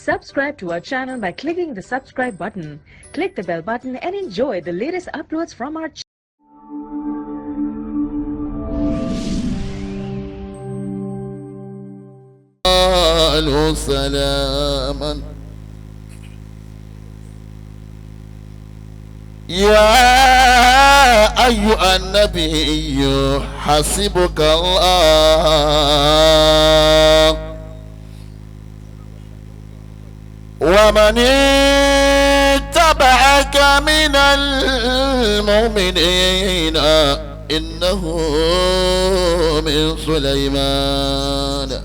Subscribe to our channel by clicking the subscribe button. Click the bell button and enjoy the latest uploads from our channel. قالوا سلاما يا أيها النبي حسبك الله ومن اتبعك من المؤمنين إنه من سليمان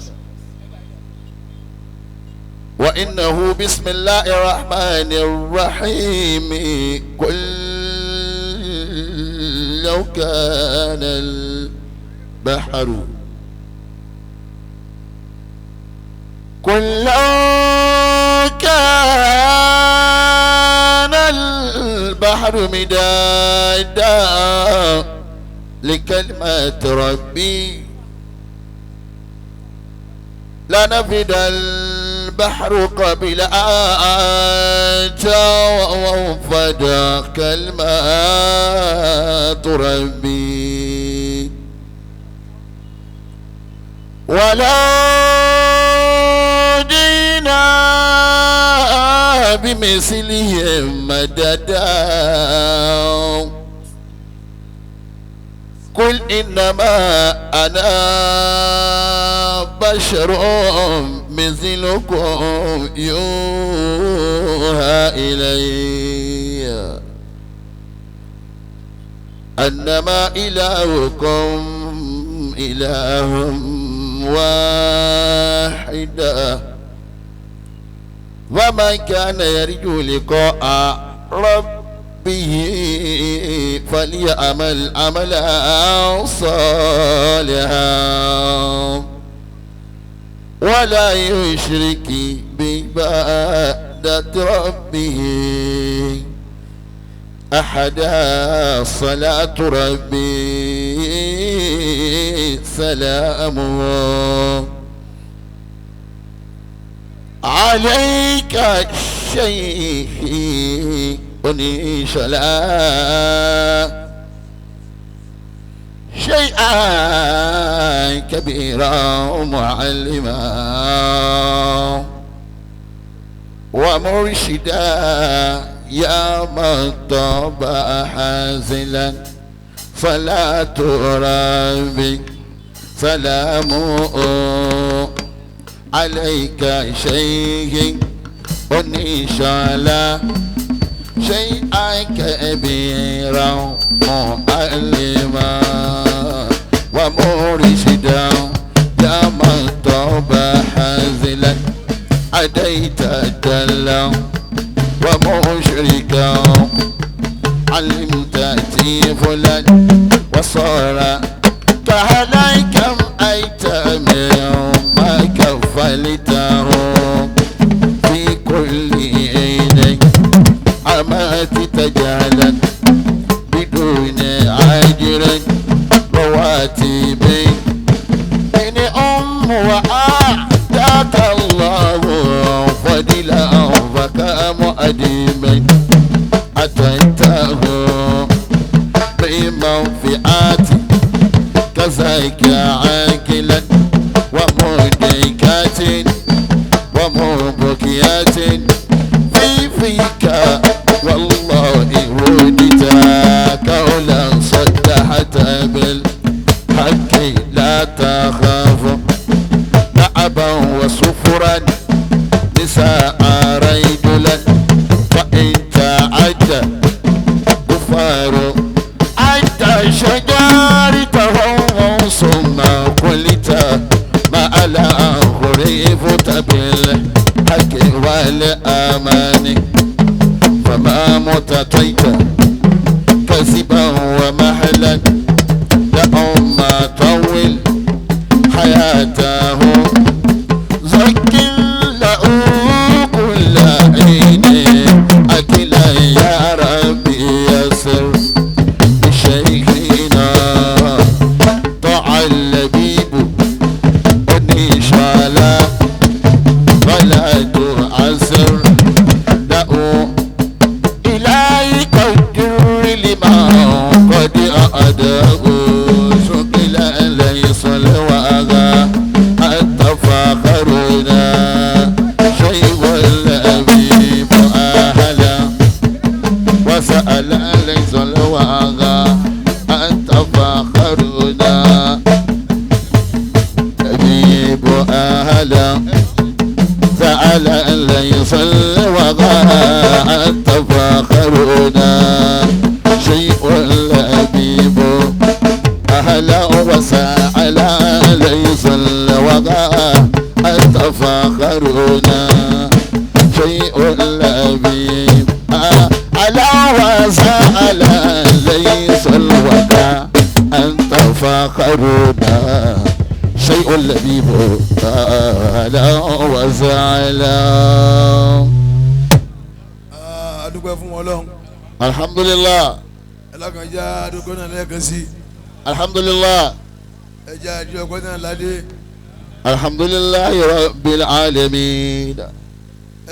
وإنه بسم الله الرحمن الرحيم قل لو كان البحر قل لو كان البحر مدادا لكلمات ربي لنفد البحر قبل أن تنفد كلمات ربي ولو جئنا بمثله مددا قل إنما أنا بشر مثلكم يوحى إلي أنما إلهكم إله واحد ومن كان يرجو لقاء ربه فليعمل عملا صالحا ولا يشرك بعبادة ربه أحدا صلاة ربي سلامه عليك الشيخ أنيشلا شيئا كبيرا معلما ومرشدا يا من طاب حازلا صلاة ربي سلام عليك شيخ أنيشلا شيئا كبيرا معلما ومرشدا يا من طاب حازلا عديت دلا ومشركا علمت فلان وصار كهلاي كم أيت ما كفلته في كل عينك عمات تجعلا بدون عاجر رواتب إن أم وأعطاك الله فضلا فكم أديم أتيته بمنفعات كذلك عاقلا ومديكات ومبكيات في فيك والله وديت قولا صدحت بالحق لا تخاف لعبا وصفرا نساء رجلا فإن تعد كفار أنت شجارتهم ثم وسهلا تعالى ليس الوغى تفاخرنا شيء لبيب أهلا وسهلا ليس الوغى تفاخرنا شيء لبيب أهلا وسهلا ليس الوغى أنت فاخرنا شيء لبيب أهلا وسهلا. Adúpẹ́ fún Ọlọ́run. Alhamdulillah. Ẹlọ́kànjá adúgbò náà lẹ́ẹ̀kan sí. Alhamdulillah. Ẹja àdúgbò náà ládé. Alhamdulillah rabbil alamin.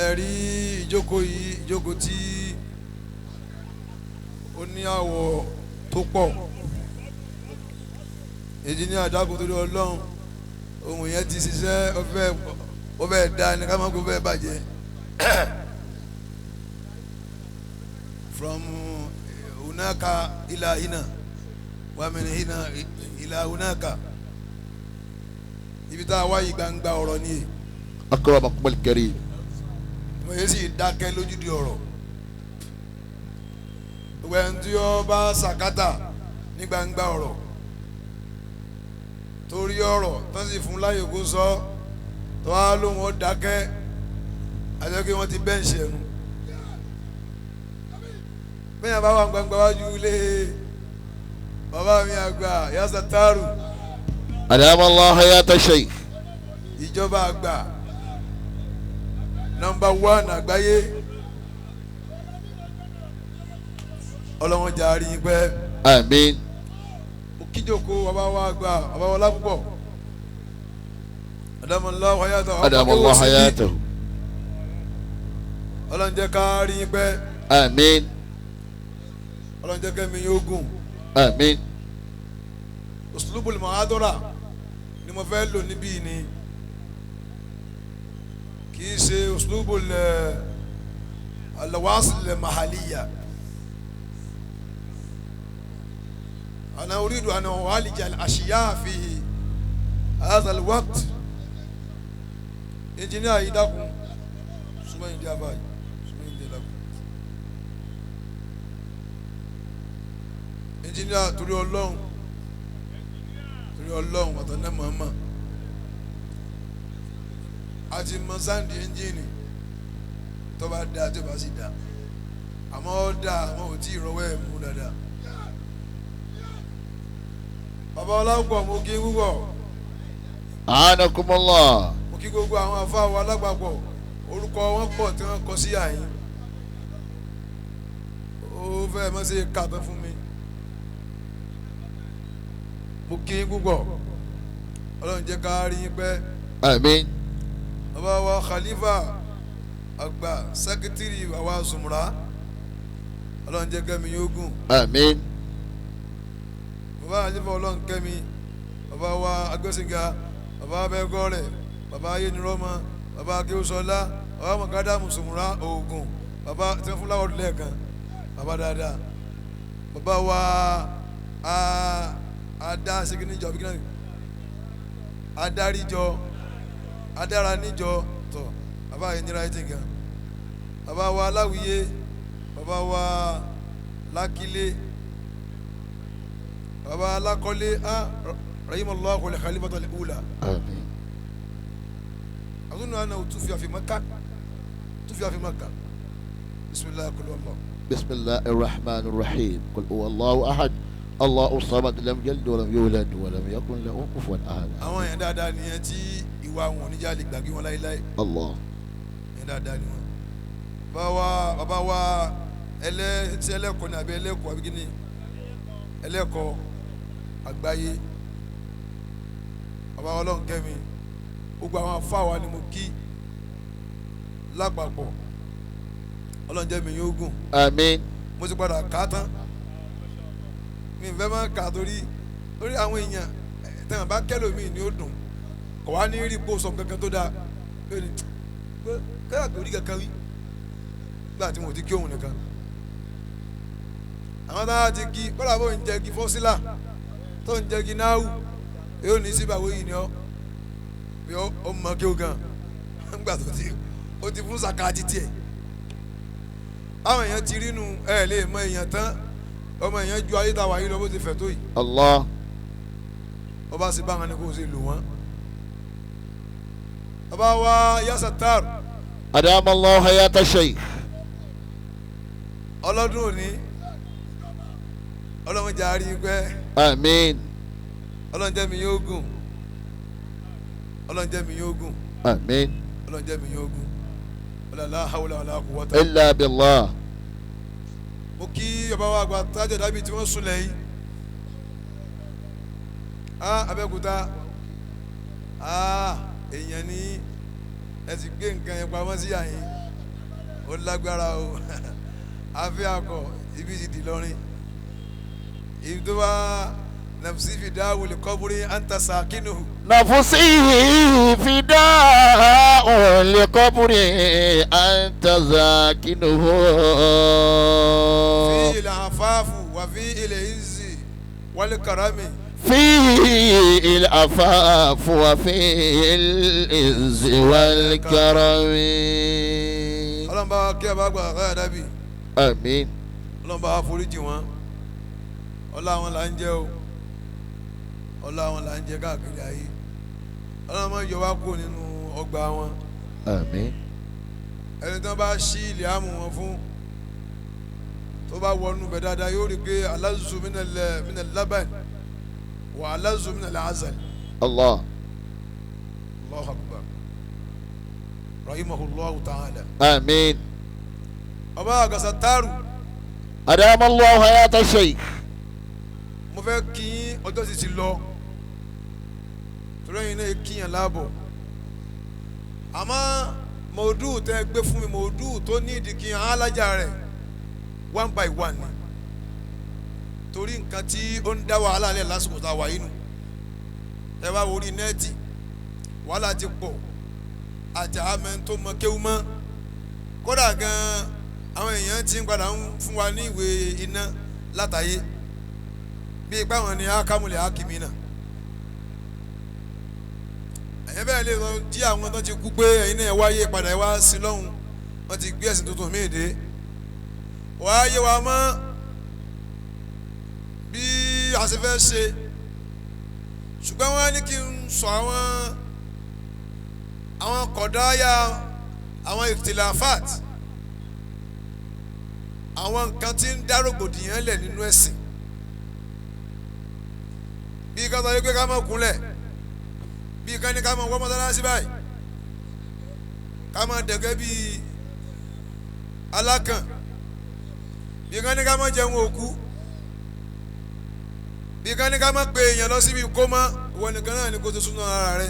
Ẹ rí ìjókòó yìí, ìjókòó tí ó ní àwọ̀ tó pọ̀. Èyí ní àdàkùn torí Ọlọ́run, ohun yẹn ti ṣiṣẹ́ ó fẹ́ da ní ká má kó fẹ́ bàjẹ́. From hunaka ila hina wa min hina ila hunaka. Ibi tá a wá yìí gbangba ọ̀rọ̀ ni. Akramakum al-karim. Mo yẹ sì dákẹ́ lójúdi ọ̀rọ̀. Gbogbo ẹni tí ó bá sàkátà ní gbangba ọ̀rọ̀ torí ọ̀rọ̀ tó sì fún láyè kó sọ tó wá lóhùn ó dákẹ́ àti kí wọ́n ti bẹ́ǹṣì ẹnu. Bẹ́ẹ̀ bá wà gbangba wájú ilé bàbá mi àgbà Yasataru. Adama Allah hayata sheikh. Ìjọba àgbà nọ́mbà 1 àgbáyé. Ọlọ́wọ́n jà rí i pẹ́. Àmín. Mo kíjòkó bàbá wa àgbà bàbá wa lápúpọ̀. Adama Allah hayata. Adama Allah hayata. Ọlọ́run jẹ́ ká rí i pẹ́. Àmín. Ọlọ́run jẹ́ kẹ́mi yóò gùn. Àmín. Uslubul muhadara ni mo fẹ́ lò níbí ni kì í ṣe uslubul alwasil mahaliya. Ana uridu an u'alija al-ashiya fi hadha al-waqt. Engineer yìí dákun súnmọ́ ìdí abáyé súnmọ́ ìdí dákun. Engineer torí Ọlọ́run àtàná mọ̀ọ́mọ̀ a ti mọ sáǹdì ẹ́ńjìnì tó bá dáa tó bá sì dáa àmọ́ ó dáa àmọ́ ò tí ì rọwọ́ ẹ̀ mú dáadáa. Bàbá ọlọ́pọ̀ mo kí púpọ̀. Anakumullah. Mo kí gbogbo àwọn afáwọ̀ alágbàpọ̀ orúkọ wọn pọ̀ tí wọ́n kọ sí àyín ó fẹ́ mọ́ sí kàtàn fún mi. Mo kí púpọ̀ Ọlọ́run jẹ́ ká rí yín pẹ́. Àmín. Bàbá wa Khalifa àgbà sẹ́kítírì àwa Zumra Ọlọ́run jẹ́ kẹ́mi yóò gùn. Àmín. Bàbá Khalifa Ọlọ́run kẹ́mi, bàbá wa Agbẹ́sìnga, bàbá Abẹ́gọ́rẹ̀, bàbá Ayénirọ́mọ, bàbá Akéwùsọ́lá, bàbá Mọ̀kádàmù Zumra Ògùn, bàbá tí wọ́n fún láwọ̀ lẹ́ẹ̀kan, bàbá dáadáa, bàbá wa adá seginijọ àbí kíni adarijọ adara níjọ tọ bàbá yìí nira ẹtì gan, bàbá wa aláwìyé, bàbá wa lákìlé, bàbá alákọ́lé á rahimallahu al-khalifatul ula. Àmín. Azunnu annahu tufiya fi Makkah, tufiya fi Makkah. Bisimilahi kul huwa Allah. Bismillahir rahmanir rahim. Qul huwa Allahu ahad. Allahu samad lam yalid walam yulad walam yakun lahu kufuwan ahad. Àwọn èèyàn dáadáa nìyẹn tí ìwà wọn ò ní já lè gbàgbé wọn láéláé. Allah. Èèyàn dáadáa ni wọn. Bàbá wa ẹlẹ́kọ̀ọ́ ni àbí ẹlẹ́kọ̀ọ́ àbí kíni ẹlẹ́kọ̀ọ́ àgbáyé. Bàbá Ọlọ́run kẹ́mi, gbogbo àwọn afáwa ni mo kí lápapọ̀. Ọlọ́run jẹ́ mi yóò gùn. Àmín. Mo ti padà kà á tán. Mi fẹ́ máa kà torí àwọn èèyàn tẹ̀wọ̀n bá kẹ́lòmíì ni ó dùn kò wá ní rí kó sọ kankan tó dáa lónìí kẹ́yà kò rí kankan wí nígbà tí mo ti kí òun nìkan. Àwọn táwa ti kí kọ́lá bó ń jẹ́ kí fọ́sílà tó ń jẹ́ kí náwù yóò ní síbàwó yìí ni ọ́. Bí ó mọ kí ó gan nígbà tó ti ó ti fún sàkà títí ẹ̀. Àwọn èèyàn ti rínu ẹ lè mọ èèyàn tán, ọmọ èèyàn ju ayé táwa yìí lọ bó ti fẹ̀ tó yìí. Allah. Ọba sì bá wọn ni kò sì lò wọ́n. Ọba wa Yasatar. Adama Allah hayata Sheikh. Ọlọ́dún òní ọlọ́run jẹ́ àárí pẹ́. Àmín. Ọlọ́run jẹ́ mi yóò gùn. Ọlọ́run jẹ́ mi yóò gùn. Àmín. Ọlọ́run jẹ́ mi yóò gùn. La hawla wala quwwata illa billah. Mo kí ọba wa àgbà tájọ dábì tí wọ́n sùn lẹ́yìn. Abẹ́òkúta, èèyàn ní ẹ ti gbé nǹkan yẹn pamọ́ sí àyín, ó lágbára o. Afẹ́ akọ ibi ti di lọ́rin, ibi tó bá nafsi fidahu li qabri anta sakinuhu. Nafsi fidahu li qabri anta sakinuhu. Fi il-afafu wa fi il-izzi wal karami. Fi il-afafu wa fi il-izzi wal karami. Ọlọ́run bá wa kí ẹ bá gbà káyà dábì. Àmín. Ọlọ́run bá wa foríjì wọn. Ọlá wọn là ń jẹ o. Ọlá wọn là ń jẹ káàkiri ayé. Ọlọ́run máa yọ wá kúrò nínú ọgbà wọn. Àmín. Ẹni tí wọ́n bá ṣí ilẹ̀ àmú wọn fún tó bá wọnú bẹ̀ dáadáa yóò rí i pé alazzu minal laban wa alazzu minal azal. Allah. Allahu akbar. Rahimahullahu ta'ala. Àmín. Ọba àgàsà taaru. Adama Allahu hayata Sheikh. Mo fẹ́ kí ọjọ́ sì ti lọ torí ẹ̀yin náà kíyàn láàbọ̀, àmọ́ mọ̀ọ́dù tẹ́ gbé fún mi, mọ̀ọ́dù tó ní ìdí kíyàn alájà rẹ̀ one by one ni, torí nǹkan tí ó ń dá wàhálà lẹ̀ lásìkò tá a wà yìí nù. Ẹ bá wo orí nẹ́ẹ̀tì, wàhálà ti pọ̀, àti àmẹ́ tó mọ kéwú mọ́, kódà gan-an àwọn èèyàn ti ń padà ń fún wa ní ìwé iná látàyé bí ipá wọn ni akamulẹ̀ akimi náà. Ẹ̀yẹ́ bẹ́ẹ̀ lè lọ jí àwọn tó ti kú pé ẹ̀yin náà wáyé padà wá sí lọ́hùn, wọ́n ti gbé ẹ̀sìn tuntun míì dé. Wàá yé wa mọ́ bí a ṣe fẹ́ ṣe, ṣùgbọ́n wọ́n ní kí n sọ àwọn kọ̀dáyà, àwọn ìtìláfàt, àwọn nǹkan tí ń dá rògbòdìyàn lẹ̀ nínú ẹ̀sìn. Bí ká sọ pé ká má kúnlẹ̀, bí ká ní ká má wọ́ mọ́sálásí báyìí, ká má dẹ̀gẹ́ bí alákàn, bí ká ní ká má jẹun òkú, bí ká ní ká má pe èèyàn lọ síbi kó mọ́, ìwọ nìkan náà ni kó tó súná ara rẹ.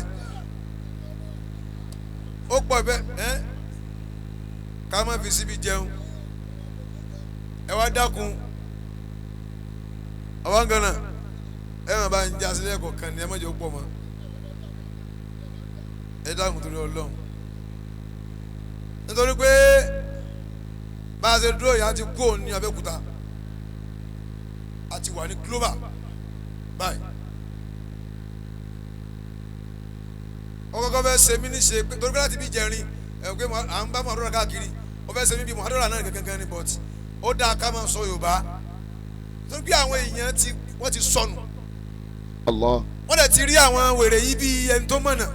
Ó pọ̀ bẹ́ẹ̀ ẹ́ ká má fi síbi jẹun. Ẹ wá dákun àwọn gánà ẹ máa bá ń já sílẹ̀ kọ̀ọ̀kan ni ẹ má jẹ́ ó pọ̀ mọ́. Ẹ dákun torí Ọlọ́run, nítorí pé bá a ṣe dúró yìí a ti kú òun ní Abẹ́òkúta, a ti wà ní global báyìí. Ọkọ̀ọ̀kan fẹ́ ṣe mí ní ṣe torí pé láti bí jẹrin ẹ̀ pé à ń bá mọ̀ọ́dọ́rà káàkiri, ó fẹ́ ṣe mí bí mọ̀ọ́dọ́rà náà gangan ni, but ó dáa ká máa sọ Yorùbá torí pé àwọn èèyàn ti wọ́n ti sọnù. Allah. Wọ́n dẹ̀ ti rí àwọn wèrè yìí bí ẹni tó mọ̀nà,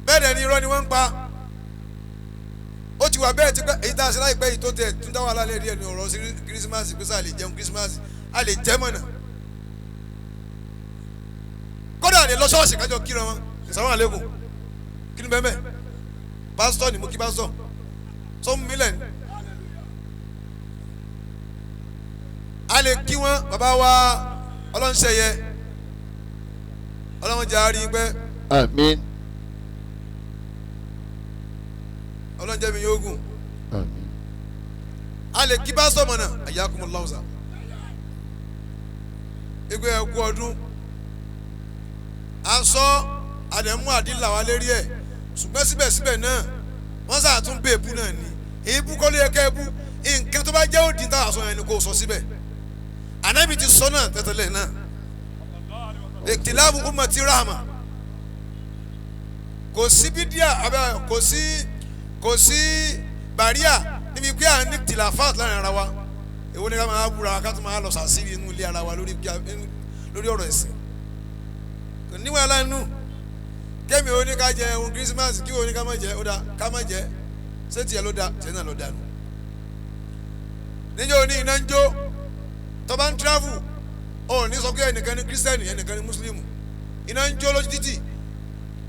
bẹ́ẹ̀ dẹ̀ ni irọ́ ni wọ́n ń pa. Ó ti wà bẹ́ẹ̀ ti pẹ́, èyí tá a ṣe láìpẹ́ yìí tó tẹ̀ tún dá wàhálà lẹ́rìí ẹ̀ ní ọ̀rọ̀ sí kírísímàsì pé sáà lè jẹun kírísímàsì, a lè jẹ́ mọ̀nà. Kódà lè lọ ṣọ́ọ̀ṣì kájọ kíra wọn, sàlámù àlékún, kí ni bẹ́ẹ̀ bẹ́ẹ̀, pásítọ̀ ni mo kí pásítọ̀ tó mú mi lẹ̀ ní. A lè kí wọn bàbá wa ọlọ́nṣẹ́yẹ, ọlọ́run jẹ́ àárín pẹ́. Àmín. Ọlọ́run jẹ́ mi yóò gùn. Àmín. A lè kí pásítọ̀ mọ̀nà àyàkùnmọ̀ lọ́wọ́sà. Igbe ẹ̀kú ọdún. À ń sọ àdẹ̀mú àdìlà wa lérí ẹ̀, ṣùgbọ́n síbẹ̀síbẹ̀ náà wọ́n sà tún bẹ èbú náà ni. Èébú kọ́ ló yẹ kẹ́ èbú, nǹkan tó bá jẹ́ òdì tá a sọ yẹn ni kò sọ síbẹ̀. Ànábì ti sọ náà tẹ́tẹ́lẹ̀ náà. Ìtìláàbù ummati rahma. Kò sí bídíà abẹ́ kò sí bàríà níbi pé à ń ní tìlàfáàt láàrin ara wa. Èwo ni ká máa búra ká tún máa lọ sàṣírí inú ilé ara wa lórí ọ̀rọ̀ ẹ̀sìn? Kò ní wàhálà nù. Kẹ́mi ò ní ká jẹ ohun Christmas, kí ò ní ká má jẹ, ó dá ká má jẹ. Ṣé tiẹ̀ ló da? Tiẹ̀ náà ló da nù. Níjọ́ ní iná ń jó, tó bá ń travel, ó ní sọ pé ẹnìkan ní kírísítẹ́nì, ẹnìkan ní mùsùlùmù. Iná ń jó lójú títì,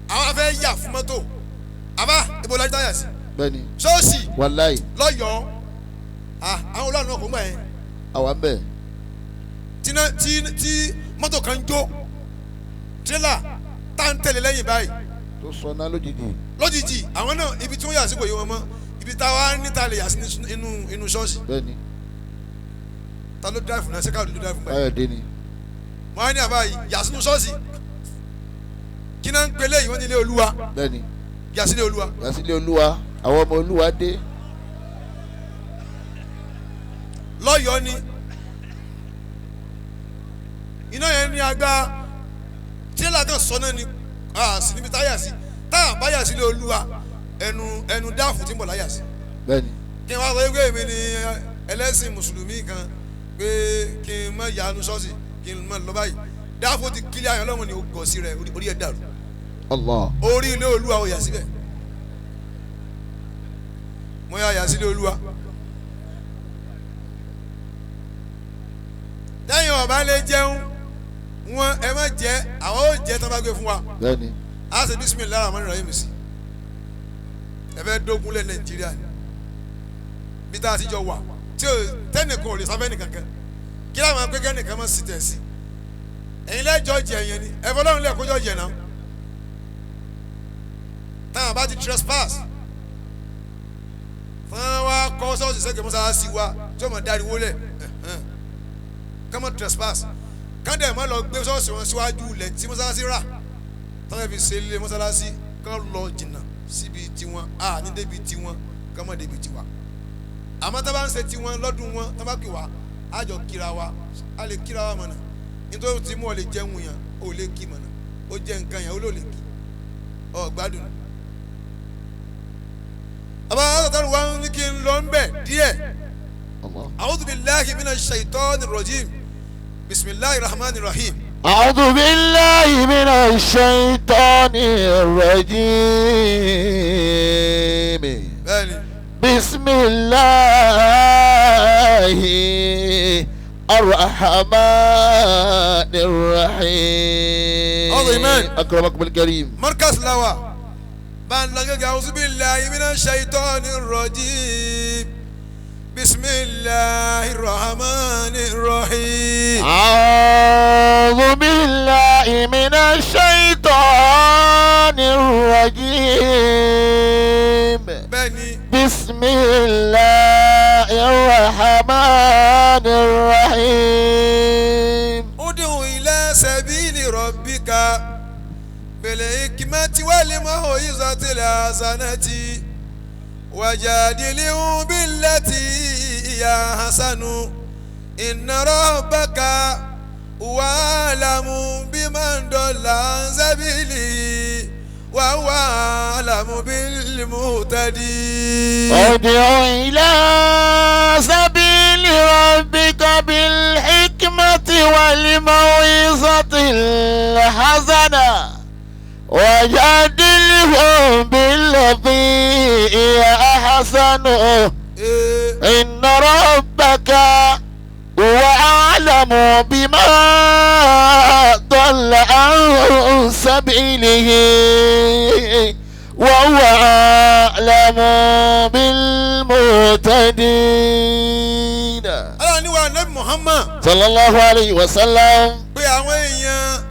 àwọn afẹ́ yà fún mọ́tò. Àbá ibo la táyà sí? Bẹ́ẹ̀ni. Ṣọ́ọ̀ṣì. Wàláì. Lọ́yọ̀ọ́. Àwọn olóòrùn náà kò mọ̀ ẹ́. Àwa ń bẹ̀. Tí mọ́tò kan jó, tírélà tá ń tẹ̀lé lẹ́yìn báyìí. Tó sọná lójijì. Lójijì, àwọn náà ibi tí wọ́n yà sí kò yé wọn mọ́. Ibi táwa níta lè yà sí inú ṣọ́ọ̀ṣì. Bẹ́ẹ̀ni. Ta ló dráìfù náà? Ṣé káàdì ló dráìfù báyìí? Káyọ̀dé ni. Wọ́n á ní àbá yìí yà sínú ṣọ́ọ̀ṣì. Kí náà ń pelé yìí? Wọ́n ní ilé Olúwa. Bẹ́ẹ̀ni. Yà sílé Olúwa. Yà sílé Olúwa, àwọn ọmọ Olúwa dé. Lọ́yọ̀ọ́ ni iná yẹn ní agbá tírélà kan sọ náà ni sì níbi táyà sí, táyà bá yà sílé Olúwa, ẹnu dáàfù tí ń bọ̀ láyà sí. Bẹ́ẹ̀ni. Kí n wá sọ pé èmi ni ẹlẹ́sìn mùsùlùmí kan pé kí n má yanu ṣọ́ọ̀ṣì, kí n má lọ báyìí, dáàfù ti kílẹ̀ ayọ̀ lọ́wọ́ ni ó gọ̀ sí rẹ̀, orí ẹ̀ dàrú. Allah. Orí ilé Olúwa ò yà síbẹ̀. Mo yà sílé Olúwa. Lẹ́yìn ọba lè jẹun wọn, ẹ má jẹ, àwọn ò jẹ tán bá gbé fún wa. Bẹ́ẹ̀ni. A ṣe bisimilahi rahman rahim sí. Ẹ fẹ́ dógún lẹ Nàìjíríà ni bí tá a ti jọ wà tí o tẹnìkan ò lè sáfẹ́ nìkankan, kí láwọn akẹ́kẹ́ nìkan má sì tẹ̀ sí. Ẹ̀yin lẹ́jọ́ jẹ ẹ̀yẹn ni ẹ fọlọ́run lẹ̀ kójọ́ jẹ náà. Táwọn bá ti trespass fún wa kọ́ sọ́ọ̀sì sẹ́kẹ̀ mọ́sálásí wa tí wọ́n mọ̀ dáriwó lẹ̀ kọ́mọ trespass kọ́ndẹ̀ mọ́ lọ gbé sọ́ọ̀sì wọn síwájú ilẹ̀ tí mọ́sálásí rà táwọn fi ṣe ilé mọ́sálásí, kọ́ lọ jìnnà síbi tiwọn, a ní débi tiwọn, kọ́mọ débi tiwa. Àmọ́ tá bá ń ṣe tiwọn lọ́dún wọn, tá bá pè wá, á jọ kíra wa, á lè kíra wa mọ̀nà. Nítorí tí mo lè jẹun yẹn, ó lè kí mọ̀nà, ó jẹ nǹkan yẹn, ó lò lè kí ọ gbádùn. Àbá àtàtàrù wa ní kí n lọ ń bẹ̀ díẹ̀. A'udhu billahi minash shaitani rajim. Bismillahir rahmanir rahim. A'udhu billahi minash shaitani rajim. Bẹ́ẹ̀ni. Bismillahi arrahmanir rahim. Amen. Akramakum al-karim. Markaz lawa. Bá ń lọ gẹ́gẹ́ a'udhu billahi minash shaitani rajim. Bismillahir rahmanir rahim. A'udhu billahi minash shaitanir rajim. Bẹ́ẹ̀ni. Bismillahir rahmanir rahim. Ud'u ila sabili rabbika bil hikmati wal maw'izatil hasanati wajadilhum billati hiya ahsanu inna rabbaka huwa a'lamu biman dalla an sabilihi wa huwa a'lamu bil muhtadin. Ud'u ila sabili rabbika bil hikmati wal maw'izatil hasana wajadilhum billati hiya ahsanu inna rabbaka huwa a'lamu bima dalla an sabilihi wa huwa a'lamu bil muhtadin. Ọlọ́run ní wa Nabi Muhammad sallallahu alayhi wa sallam. Pé àwọn èèyàn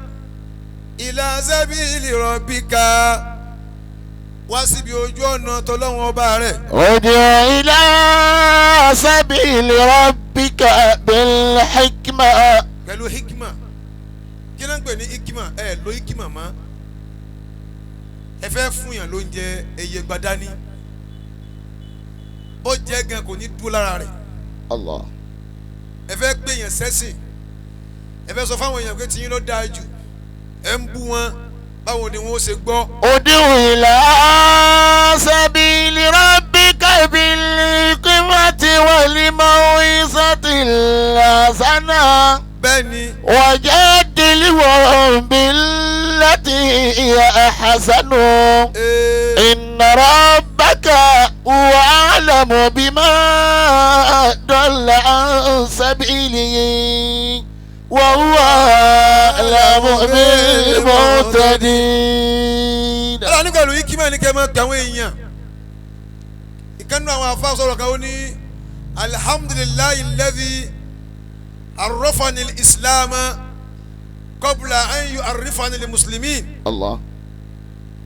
ila sabili rabbika wá síbi ojú ọ̀nà tọ́lọ́wọ́n ọba rẹ̀. Ud'u ila sabili rabbika bil hikma. Pẹ̀lú hikma. Kí ló ń pè ní hikma? Ẹ lo hikma mọ́. Ẹ fẹ́ fún yàn lóúnjẹ eye gbadání. Ó jẹ́ gan kò ní dúró lára rẹ̀. Allah. Ẹ fẹ́ pè yàn sẹ́sìn. Ẹ fẹ́ sọ fáwọn èèyàn pé tiyín ló dáa jù. Ẹ ń bú wọn. Báwo ni wọ́n ṣe gbọ́. ادع إلى سبيل ربك بالحكمة والموعظة الحسنة Bẹ́ẹ̀ ni. وجادلهم بالتي هي أحسن Ee, إن ربك هو أعلم بما ضل عن سبيله وهو أعلم بالمهتدين. Ọlọ́run ní pẹ̀lú ikima ní kẹ́ ẹ máa pè àwọn èèyàn. Ìkànnì àwọn afa sọ̀rọ̀ kan, ó ní alhamdulillahi alladhi arrafani islam qabla an yu'arrifani al-muslimin. الله.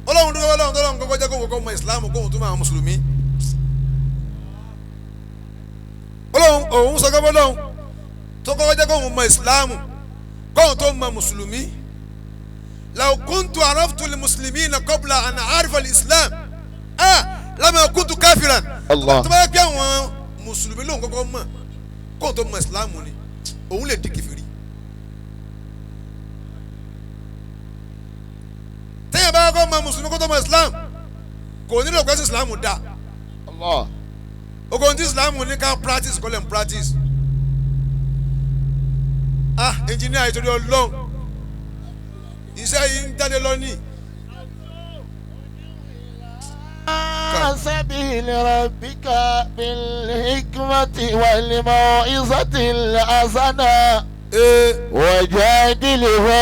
Ọlọ́run dúró, Ọlọ́run tó lọ́run kọ́kọ́ jẹ́ kóhun kọ́ mọ islam kóhun tó máa mùsùlùmí. Ọlọ́run òun sọ kọ́kọ́ lọ́hun tó kọ́kọ́ jẹ́ kóhun mọ islam kóhun tó mọ mùsùlùmí. Law kuntu araftu al-muslimina qabla an a'rifa al-islam, ah, lama kuntu kafiran. Allah. Tó bá yẹ kí àwọn mùsùlùmí lóhun kọ́kọ́ mọ̀ kóhun tó mọ islam ni, òun lè di kèfèrí. Téèyàn bá kọ́ mọ mùsùlùmí kó tó mọ islam, kò nílò pé islam dá. Allah. Ogun tí islam ní ká practice kọ́ lẹ̀ ń practice. Ah, engineer, ìtòrí Ọlọ́run, iṣẹ́ yìí ń jáde lọ́nìí. سبيل ربك بالحكمة والموعظة الحسنة Ee, وجادلهم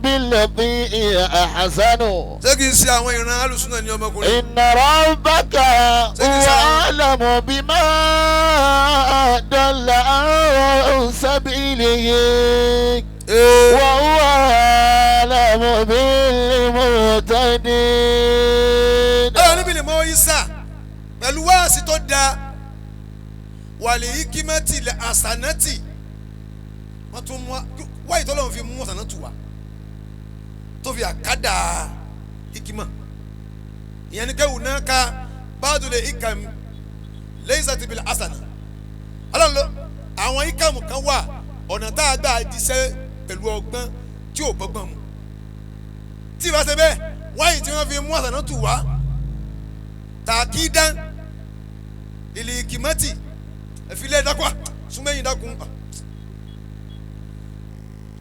بالتي هي أحسن. Ṣé kìí ṣe àwọn ìran alùsùnà ní ọmọkùnrin? إن ربك هو أعلم بما ضل عن سبيله Ee, وهو أعلم بالمهتدين. Ọlọ́run níbi ni mo yí sà pẹ̀lú wáàsí tó da wàlẹ̀ ikimẹ́tì àsánátì. Wọ́n tún mú wáyé tọ́lọ́run fi mú àsánátù wá tó fi àkádà ikimọ̀. Ìyẹn ní kẹ́wù náà ká báàdùlẹ̀ ikam lẹ́yìn sàtìbìlẹ̀ àsánà. Ọlọ́run ló àwọn ikamu kan wà, ọ̀nà tá a gbà jíṣẹ́ pẹ̀lú ọgbọ́n tí ò bọ́gbọ́n mu. Tí ìbá ṣe bẹ́ẹ̀, wáyé tí wọ́n fi mú àsánátù wá tàkídán ìlìkìmọ́tì ẹ̀fílẹ̀ dákúà súnmẹ́yìn dákun.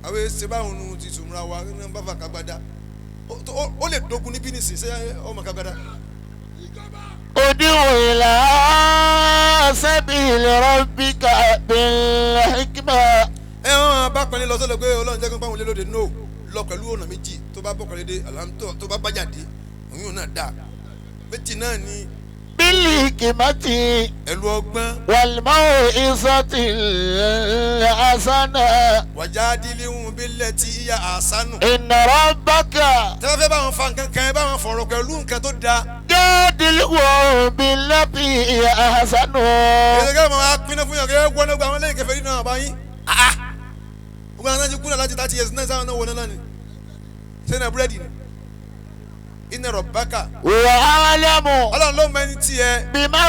Àwọn èsì báwọn nu ti sùnmùra wa ní bá fà kágbádá, ó lè dogun níbí nìsín. Ṣé ọmọ kágbádá? ادع إلى سبيل ربك بالحكمة. Ẹ wọn bá pẹ̀lú lọ sọ́dọ̀ pé Ọlọ́run jẹ́ kó pàwọn lélóde no lọ pẹ̀lú ọ̀nà méjì tó bá bọ̀kọ̀lé dé àlàmútọ̀ tó bá bájà dé òun náà dà méjì náà ni. بالحكمة Ẹ̀lú ọgbọ́n. والموعظة الحسنة. Wàjádìlíhùn bílẹ̀ tí ìyá àṣánù. إن ربك Tẹ́lẹ̀ fẹ́ bá wọn fa nǹkan kan, ẹ bá wọn fọ̀rọ̀ pẹ̀lú nǹkan tó dáa. جادلهم بالتي هي أحسن. Èdè kẹ́ máa pinnu fún yàn kẹ́ wọ́n náà gba àwọn lẹ́yìn kẹfẹ́ nínú àbá yín. Gbogbo àwọn náà ti kúnlẹ̀ láti 30 years náà, sáwọn náà wọ̀ náà ni sẹ́nà búrẹ́dì ni iná rọ̀bákà. وأعلم Ọlọ́run ló mọ ẹni tí ẹ. بما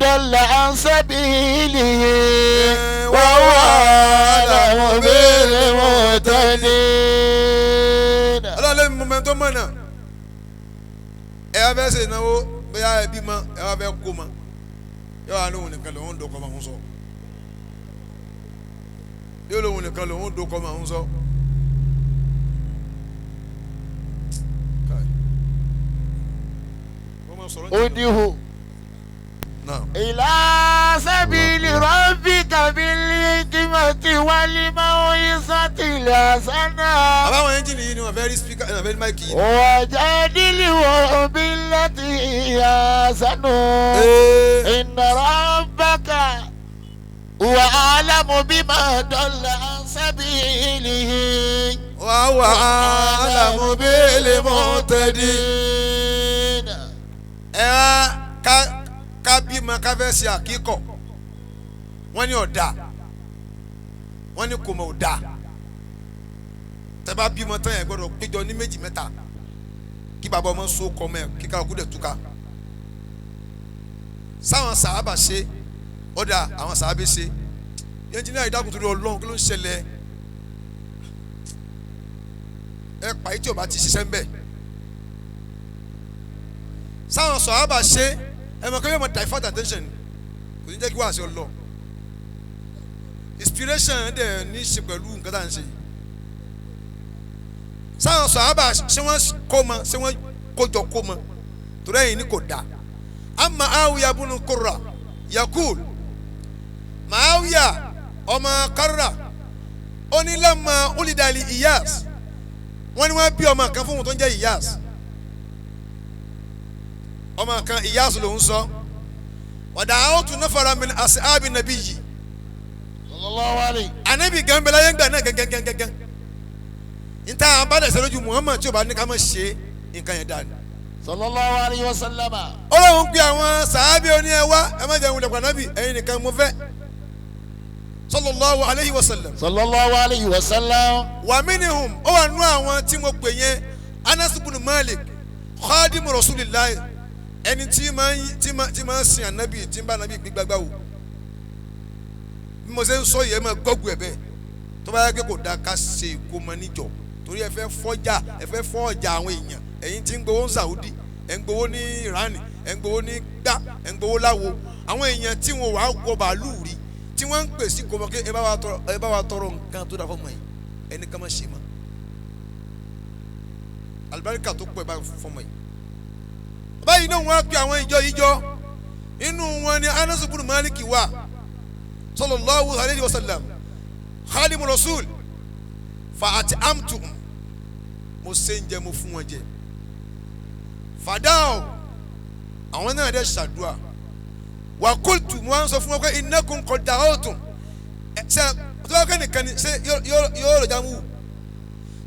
ضل عن سبيله وهو أعلم بالمهتدين. Ọlọ́run ló mọ ẹni tó mọ̀nà. Ẹ wá fẹ́ ṣe ìnáwó, bóyá ẹ bímọ, ẹ wá fẹ́ kó mọ, yóò wá lóhùn nìkan lòún dókọ́ máa ń sọ, yóò lóhùn nìkan lòún dókọ́ máa ń sọ. Káì. Wọ́n máa sọ̀rọ̀ ní ادعو náà. إلى سبيل ربك بالحكمة والموعظة الحسنة. Àbáwọn ẹ́ńjìnì yìí ni wọ́n fẹ́ rí speaker, wọ́n fẹ́ rí mic yìí. وجادلهم بالتي هي أحسن. Ee, إن ربك هو أعلم بما ضل عن سبيله وهو أعلم بالمهتدين. Ẹ wá ká bímọ, ká fẹ́ ṣe àkíkọ̀, wọ́n ní ọ̀dà, wọ́n ní kò mọ̀ ọ̀dà. Tẹ́ bá bímọ tán, yẹn gbọ́dọ̀ péjọ ní méjì mẹ́ta kí bàbá ọmọ so kọ́ ọmọ ẹ̀, kí kálukú dẹ̀ túká. Sáwọn sàábà ṣe ọ̀dà, àwọn sàábà ṣe. Ẹnjìnìá, ìdákùn torí Ọlọ́run, kí ló ń ṣẹlẹ̀? Ẹ pa yìí tí o bá ti ṣiṣẹ́ ń bẹ̀. Sáwọn sọ̀hábà ṣe ẹ mọ̀ kí wọ́n mọ̀ divert attention, kò ní jẹ́ kí wàá ṣe ọ lọ. Inspiration dẹ̀ ní í ṣe pẹ̀lú nǹkan tá à ń ṣe yìí. Sáwọn sọ̀hábà ṣé wọ́n kó mọ, ṣé wọ́n kójọ kó mọ, torí ẹ̀yìn ni kò dáa. Amma Awiya bunu Qurra yakul, Maawiya ọmọ Qarra ó ní lamma ulidali Iyas, wọ́n ní wọ́n bí ọmọ kan fún wọn tó ń jẹ́ Iyas, ọmọ kan Iyas ló ń sọ. Wàdà àwòtún nafara min ashabi nabiyyi sallallahu alayhi. Anabi gan bẹ láyé ńgbà náà gangan níta abádẹ́sẹ̀ lójú Muhammad tí o bá ní ká má ṣe nǹkan yẹn dáa ni. Sallallahu alayhi wa sallama. Ọlọ́run pe àwọn sàábì oní ẹ wá, ẹ má jẹun lẹ̀kọ́ ànábì, ẹ̀yin nìkan mo fẹ́. Sallallahu alayhi wa sallam. Sallallahu alayhi wa sallam. Wa minhum, ó wà nú àwọn tí mo pè yẹn Anas ibn Malik khadimu rasulillahi, ẹni tí máa ń sin ànábì, tí ń bá ànábì gbígbàgbà wò. Bí mo ṣe ń sọ yìí ẹ máa gọ́gù ẹ̀ bẹ́ẹ̀. Tó bá yẹ kó dáa ká ṣe ìkómọ níjọ, torí ẹ fẹ́ fọ́jà, ẹ fẹ́ fọ́ ọjà àwọn èèyàn. Ẹ̀yin tí ń gbowó ní Saudi, ẹ̀ ń gbowó ní Iran, ẹ̀ ń gbowó ní gbá, ẹ̀ ń gbowó láwo. Àwọn èèyàn tí wọn wàá wọ bàálù rí, tí wọ́n ń pè sí kòmọ́ kí ẹ bá wa tọrọ nǹkan tó dáa fọmọ yìí, ẹni ká má ṣe mọ́. Alibarika tó pọ̀ ẹ bá fọmọ yìí. Báyìí náà wọ́n á pe àwọn ìjọ ìjọ, inú wọn ni Anas ibn Malik wà sallallahu alayhi wa sallam khadimu rasul fa àti amtu, mo ṣe ń jẹ, mo fún wọn jẹ. Fàdáò àwọn náà dẹ ṣàdúà. Wà kóòtù mo wá ń sọ fún wọn pé innakum qad da'awtum, ṣe tó bá kẹ́nìkan ni ṣe yóò lọ jáwù.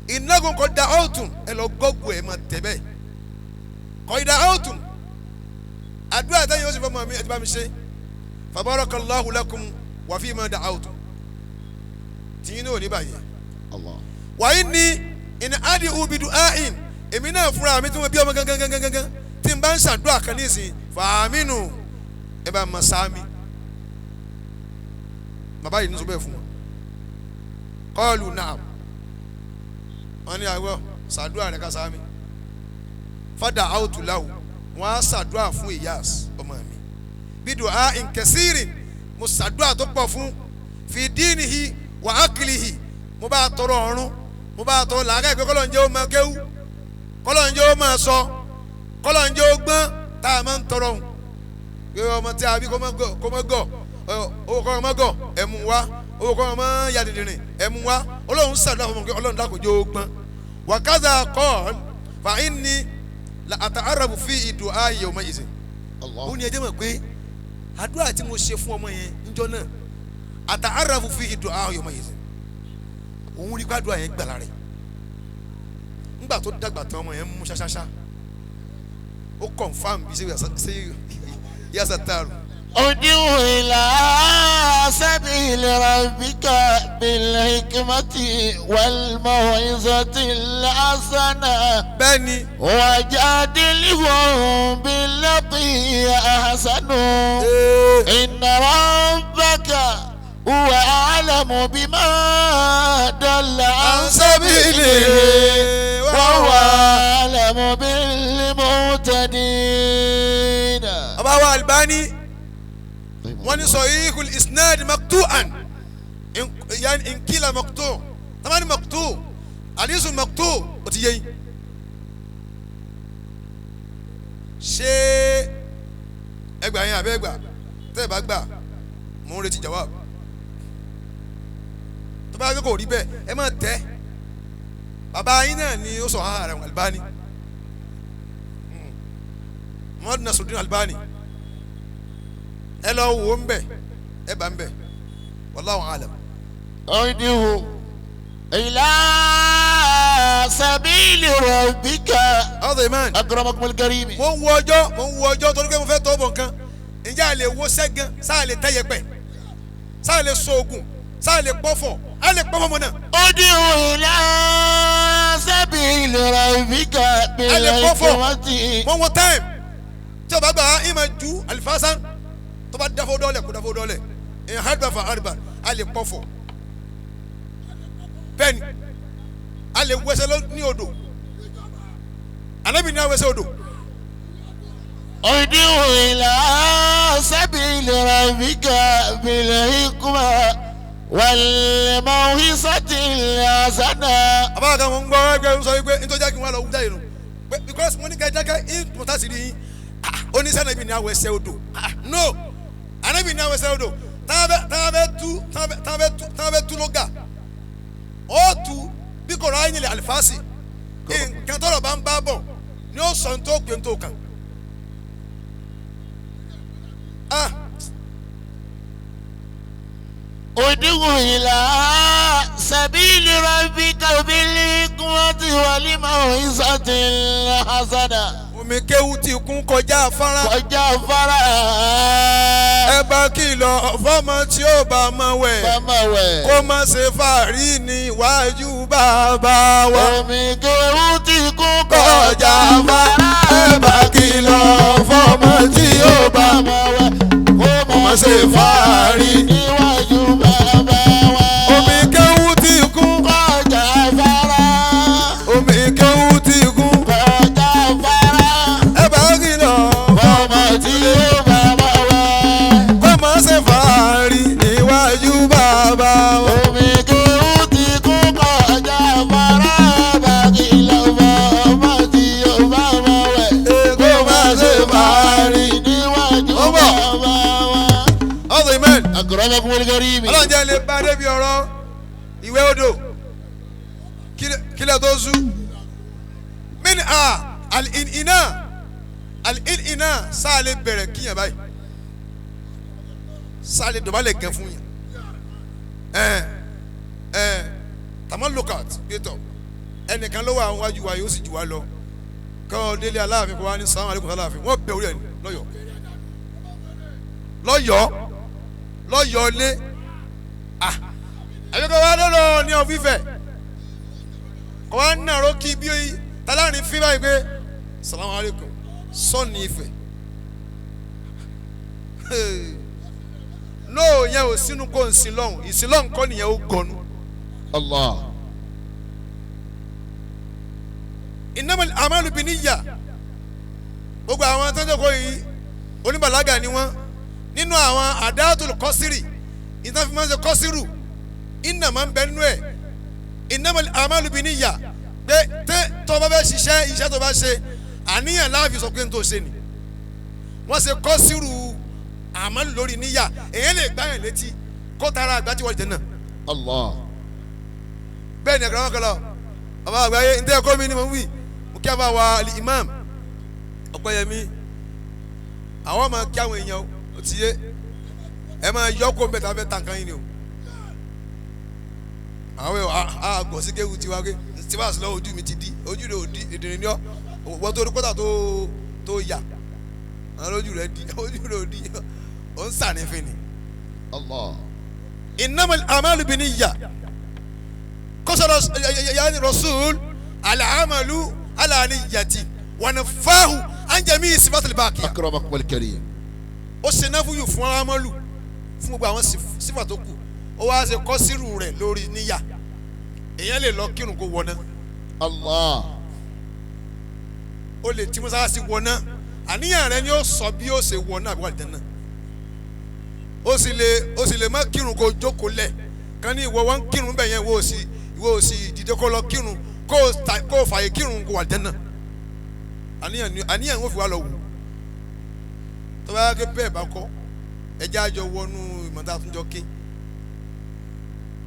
Innakum qad da'awtum, ẹ lọ gọ́gù ẹ máa tẹ̀ bẹ́ẹ̀. Qad da'awtum, àdúrà táyà yóò ṣe fún ọmọ mi ẹ ti bá mi ṣe. Fa barakallahu lakum wa fima da'awtum, tìyín náà ò ní bàyẹ̀. Wa inni in adi'u bi du'ain, èmi náà fúnra mi tí mo bí ọmọ gangan gangan gangan tí n bá ń ṣàdúrà kan nísìnyí, fàmínú ẹ bá ma sáámi. Bàbá yìí ní sọ bẹ́ẹ̀ fún wọn. Qalu na'am, wọn ní àwọ ṣàdúrà rẹ ká sáámi. Fada áwòtú láwù, wọn á ṣàdúrà fún Iyas ọmọ mi bí du'ain kasirin, mo ṣàdúrà tó pọ̀ fún fi dinihi wa aklihi, mo bá tọrọ ọ̀run, mo bá tọrọ làákà ìpè kọ́lọ̀ ń jẹ́ ó máa kéwú, kọ́lọ̀ ń jẹ́ ó máa sọ, kọ́lọ̀ ń jẹ́ ó gbọ́n tá a máa ń tọrọ òun. Pé ọmọ tí a bí kó má gọ̀, owó kọ́ ọmọ gọ̀ ẹ̀ mú wá, owó kọ́ ọmọ ya dìndìnrìn ẹ̀ mú wá. Ọlọ́run ṣàdúrà fún mi pé Ọlọ́run dákun jẹ́ ó gbọ́n. Wa kadha qala fa inni la ata'arrafu fi du'ai yawma idhin. Ó ní ẹjẹ́ mọ̀ pé àdúrà tí mo ṣe fún ọmọ yẹn níjọ́ náà, ata'arrafu fi du'ai yawma idhin, òun rí gbàdúrà yẹn gbàlá rẹ̀. Ńgbà tó dàgbà tán ọmọ yẹn mú ṣáṣáṣá, ó confam bí ṣe yasa taaru. Udu ila sabili rabbika bil hikmati wal maw'izati hasana. Bẹ́ẹ̀ni. Wajadilhum billati ahsanu. Inna rabbaka huwa a'lamu bima dalla an sabilihi wa huwa a'lamu bil mu'tadin. Bàbá wa Albani wọ́n ní sahihul isnad maqtu'an, yani nkila maqtu' tamani maqtu' alisu maqtu' o ti yé yín. Ṣé ẹgbà yín àbẹ́ ẹgbà tẹ́ ẹ bá gbà mò ń retí jawab. Tó bá yẹ kó rí bẹ́ẹ̀ ẹ má tẹ́. Bàbá yín náà ni ó sọ hàn rẹ̀ Albani, Muhammad Nasiruddin Albani, ẹ lọ wò ń bẹ, ẹ bá ń bẹ, wallahu alam. Udu ila sabili rabbika ọ̀dọ̀ akramakumul karim. Mo ń wo ọjọ́, mo ń wo ọjọ́ torí pé mo fẹ́ tọ́ bọ̀ nǹkan. Ǹjẹ́ a lè wo sẹ́gan, sáà lè tẹ́yẹpẹ̀, sáà lè so oògùn, sáà lè pọ́fọ̀, a lè pọ́fọ̀ mọ́ náà. Udu ila sabili rabbika A lè pọ́fọ̀. bil hikmati. Mo ń wo time tí o bá gbà á ìmọ̀ ju alifasan tó bá dáfọ́ dọ́lẹ̀ kó dáfọ́ dọ́lẹ̀ ìhàn àdùbà fà àdùbà a lè pọ́fọ̀. Bẹ́ẹ̀ni A lè wẹsẹ̀ ní odò. Ànábì ní awẹsẹ̀ odò. Ud'u ila sabili rabbika bil hikma wal maw'izati hasana. Àbáwọ̀ kan mọ̀ ń gbọ́ ẹgbẹ́ ń sọ wípé nítorí jẹ́ kí wọ́n lọ wú jáde nù. Because mo ní ká jákè ìpòtà sí ni oníṣẹ́ Ànábì ní awẹsẹ̀ odò. No, Ànábì ní awẹsẹ̀ odò. Táwọn bẹ tú lóga. Ó tu bí kò ráyìn nílẹ̀ àlìfáàsì. Nǹkan tọrọ bá ń bá bọ̀ ni ó sọ ní tó pé ní tó kàn. Ud'u ila sabili rabbika bil hikmati wal maw'izati hasana. Omi kéwú ti kún kọjá afárá. Kọjá afárá. Ẹ bá kìlọ̀ fọ́mọ tí ó bá máa wẹ̀. Bá máa wẹ̀. Kó má ṣe fàárí níwájú bàbá wa. Omi kéwú ti kún kọjá afárá. Ẹ bá kìlọ̀ fọ́mọ tí ó bá máa wẹ̀. Kó má ṣe fàárí níwájú bàbá wa. Omi kéwú ti kún kọjá afárá. Omi kéwú ti kún kọjá afárá. Ẹ bá kìlọ̀ fọ́mọ tí ó bá máa wẹ̀. Kó má ṣe fàárí níwájú bàbá wa. Omi kéwú ti kún kọjá afárá. Bá kìlọ̀ fọ́mọ tí ó bá máa wẹ̀. Kó má ṣe fàárí níwájú Ó bọ̀. bàbá wa. Ọ̀sẹ̀ ìmẹ́rin. Akramakumul karim. Ọlọ́run jẹ́ lè bá débi ọ̀rọ̀ ìwé odò kílẹ̀ tó sú. Min a al-iná al-iná sáà lè bẹ̀rẹ̀ kíyàn báyìí sáà lè dọ̀bálẹ̀ gan fún yàn. Ẹ ẹ tàmá lookout gbẹtọ̀ ẹnìkan ló wà wájú wa yóò sì jù wá lọ kọ́ délé aláàfin kó wá ní sàlámù alaykum aláàfin wọ́n bẹ̀ orí ẹ̀ lọ́yọ̀ọ́ lọ́yọ̀ọ́ lọ́yọ̀ọ́ lé ah àbíkọ́ wa lọ́lọ́ ní ọ̀fífẹ́ kọ́ wa nàró kí bí talárin fi báyìí pé salamu alaykum sọ́ọ̀nì Ifẹ̀ nóò yẹn ò sínú kó nsìn lọ́hùn ìsìn lọ́hùn kọ́ nìyẹn ó gọnu. Allah. Innamal a'malu binniyya gbogbo àwọn tó ń jókòó yìí oníbàlágà ni wọ́n nínú àwọn àdáàtò kọ́sírì ìtàn fi máa ń ṣe kọ́sírù iná máa ń bẹ nínú ẹ̀ innamal a'malu binniyya pé tẹ́ tó bá fẹ́ ṣiṣẹ́ iṣẹ́ tó bá ṣe àníyàn láàfin sọ pé n tó ṣe ni wọ́n ṣe kọ́sírù àmọ́ lórí níyà èyàn lè gbáyàn létí kó tara àgbà tí wọ́n jẹ náà. Allah. Bẹ́ẹ̀ ni ẹ̀kọ́ kọlọ ọba àgbáyé ntẹ́ ẹ̀kọ́ mi ni mo ń wí mo kí a bá wa imam Ọpẹ́yẹmí àwọn máa kí àwọn èèyàn o ti yé ẹ máa yọ kó mbẹ́ta fẹ́ tàn kan yín ni o àwọn èèyàn àgọ̀ sí kéwu tiwa ké tiwa sí lọ ojú mi ti di ojú rẹ ò di èdèrè ni ọ wọ́n tó kọ́tà tó yà àwọn ojú rẹ di ojú rẹ ò di ò ń sànífin ni. Allah. Innamal a'malu binniyya kọ́sọ̀rọ̀ yaani rasul al-amalu ala niyyati wa nafahu an jami'i sifatil baqiya. Akramakumul karim. Ó ṣe náfúyù fún amalu fún gbogbo àwọn sífà tó kù ó wá ṣe kọ́sírù rẹ̀ lórí níyà èèyàn lè lọ kírun kó wọná. Allah. Ó lè tí mọ́sálásí wọná àníyàn rẹ ni ó sọ bí ó ṣe wọná àbí wà lè jẹ́ náà ó sì lè má kírun kó jókòó lẹ̀ kan ní ìwọ wọn kírun bẹ̀ yẹn ìwọ ò sì dìde kó lọ kírun kó fààyè kírun kó wà lè jẹ́ náà àníyàn ń fi wá lọ wù tó bá yà kó bẹ́ẹ̀ bá kọ́ ẹjẹ́ àjọ wọnú ìmọ̀ta àtúnjọ ké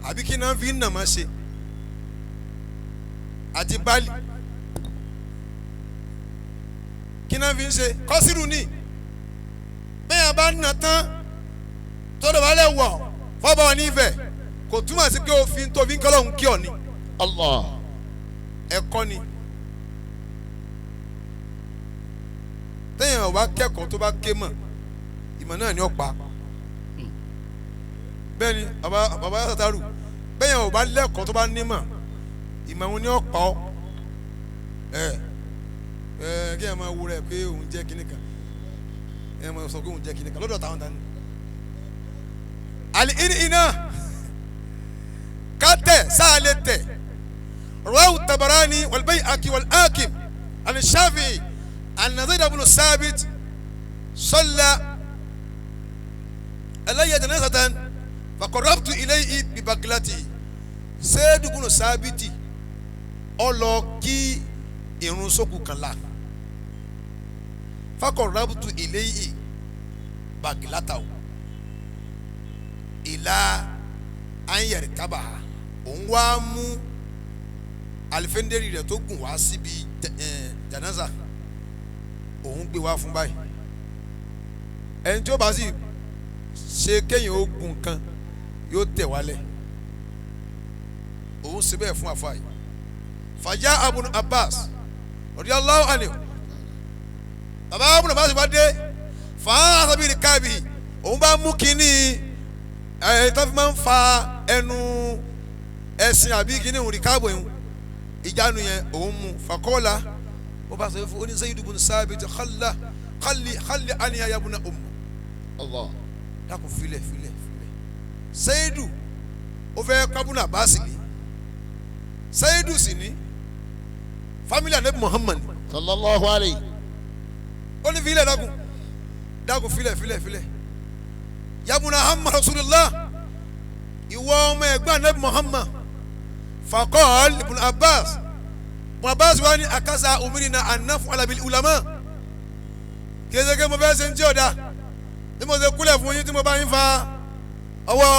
àbí kí náà fi ń nà má ṣe àti báàlì kí náà fi ń ṣe kọ́sírù ní bẹ́ẹ̀ bá nà tán tó dọ̀bálẹ̀ wọ̀ fọ́bọ̀ nífẹ̀ẹ́ kò túmọ̀ sí pé òfin tó fi ń kọ́lọ́hún kí ọ ni. Allah. Ẹ̀kọ́ ni téèyàn wá kẹ́kọ̀ọ́ tó bá ké mọ̀ ìmọ̀ náà ni ó pa bẹ́ẹ̀ ni bàbá sàtàrù bẹ́ẹ̀ yẹn ò bá lẹ́kọ̀ọ́ tó bá nímọ̀ ìmọ̀ òun ni ó pa ọ́ ẹ ẹ kí ẹ máa wo rẹ pé òun jẹ́ kinní kan ẹ máa sọ pé òun jẹ́ kinní kan lọ́dọ̀ táwọn dání. Àlì iná ká tẹ̀ sáà lè tẹ̀ Rawahu Tabarani wal Bayhaqi wal Hakim an Shafi'i an Zayd ibn Sabit salla alayya janazatan faqarrabtu ilayhi bi baglati. Zayd ibn Sabit ó lọ kí irun sókù kan la faqarrabtu ilayhi baglatahu ìlà anyẹrìkábà òun wá mú alifenderi rẹ̀ tó gùn wá síbi janaza òun gbé wá fún báyìí. Ẹni tí ó bá sì ṣe kéèyàn ó gùn kan yóò tẹ̀ wálẹ̀ òun ṣe bẹ́ẹ̀ fún àfa yìí. Fàjà Ibn Abbas radiyallahu anhu bàbá Ibn Abbas bá dé fàá àtàbí kábì òun bá mú kínní ẹ tó fi máa ń fa ẹnu ẹsìn àbí kíní òun rìkáàbò yẹn ìjánu yẹn òun mú fàkọ́lá ó bá sọ fún oní Zayd ibn Sabit khalla khalli khalli àníyá yabuna umm. Allah dákun filẹ̀ filẹ̀ filẹ̀ Seidu ó fẹ́ kábùnà báàsì ni Seidu sì ní family anabi Muhammad sallallahu alayhi. Ó ní filẹ̀ dákun dákun filẹ̀ filẹ̀ filẹ̀ yabuna hamma rasulillah ìwọ ọmọ ẹ̀gbọ́n anabi Muhammad. Faqal ibn Abbas ibn Abbas wa ni akasa umirina anafu alabil ulama kézeke mo fẹ́ ṣe ń tí ọ̀dà tí mo ṣe kúlẹ̀ fún yín tí mo bá yín fa ọwọ́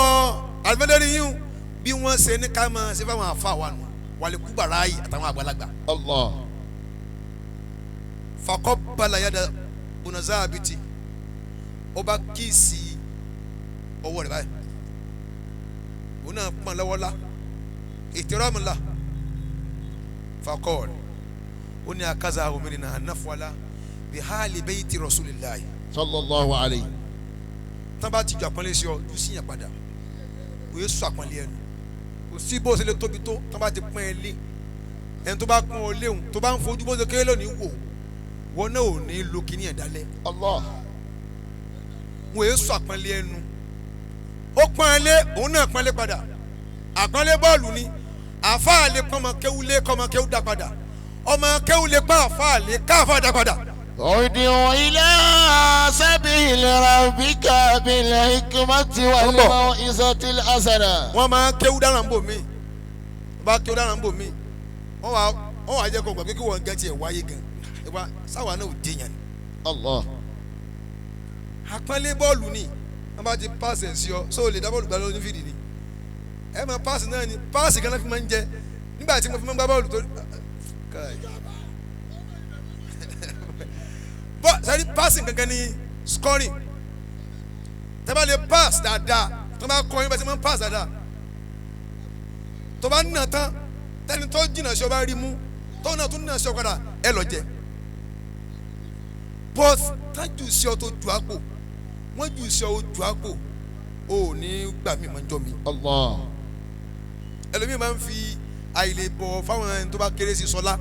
alimẹ́lẹ́rì yín bí wọ́n ṣe ní ká máa ṣe fáwọn afa wa nù wàlẹ̀ kúbàrà yìí àtàwọn àgbàlagbà. Allah faqabbala yada bunazabiti ó bá kíìsì ọwọ́ rẹ̀ báyìí òun náà pọ́n lọ́wọ́ la ìtìrọ́mù la fakọ́ọ̀lù ó ní akaza omirina anáfọ́lá bí hali bayti rasulillahi sallallahu alayhi. Tán bá ti jọ àpọ́nlé sí ọ jù sí yàn padà kò yẹ sọ àpọ́nlé ẹnu kò sí bó ṣe lè tóbi tó tán bá ti pọ́n ẹ lé ẹni tó bá pọ́n ọ léhùn tó bá ń fojú bó ṣe kéré lónìí wò wọn náà ò ní lo kíní ẹ̀ dálẹ́. Allah wọn yẹ sọ àpọ́nlé ẹnu ó pọ́n ẹ lé òun náà pọ́n lé padà àpọ́nlé bọ́ọ̀lù ni àfáà lè pọ́n ọmọ kéwú lé kọ́ ọmọ kéwú dá padà ọmọ kéwú lè pọ́n àfáà lé káfáà dá padà. Ud'u ila sabili rabbika bil hikmati wal mau'izatil hasana. Wọ́n máa kéwú dára ń bò mí bá kéwú dára ń bò mí wọ́n wá jẹ́ kó gbà pé kí wọ́n gẹ́ tiẹ̀ wáyé gan ìwà sáwà náà ò déyàn ni. Allah àpọ́nlé bọ́ọ̀lù ni wọ́n bá ti pass ẹ̀ sí ọ só o lè dá bọ́ọ̀lù gbá lórí fìdí ni ẹ máa pass náà ni pass kan náà fi máa ń jẹ nígbà tí mo fi máa ń gbá bọ́ọ̀lù tó bọ́ sẹ́ni passing gangan ni scoring tẹ́ bá lè pass dáadáa tó bá kọ́ yín bá ti máa ń pass dáadáa tó bá nà tán tẹ́ni tó jìnnà sí ọ bá rí mú tó náà tún nà sí ọ padà ẹ lọ jẹ but tájù sí ọ tó ju àpò wọ́n jù sí ọ ju àpò o ò ní gbà mí máa ń jọ mi. Allah ẹlòmíì máa ń fi àìlè bọ̀ fáwọn ẹni tó bá kéré sí sọlá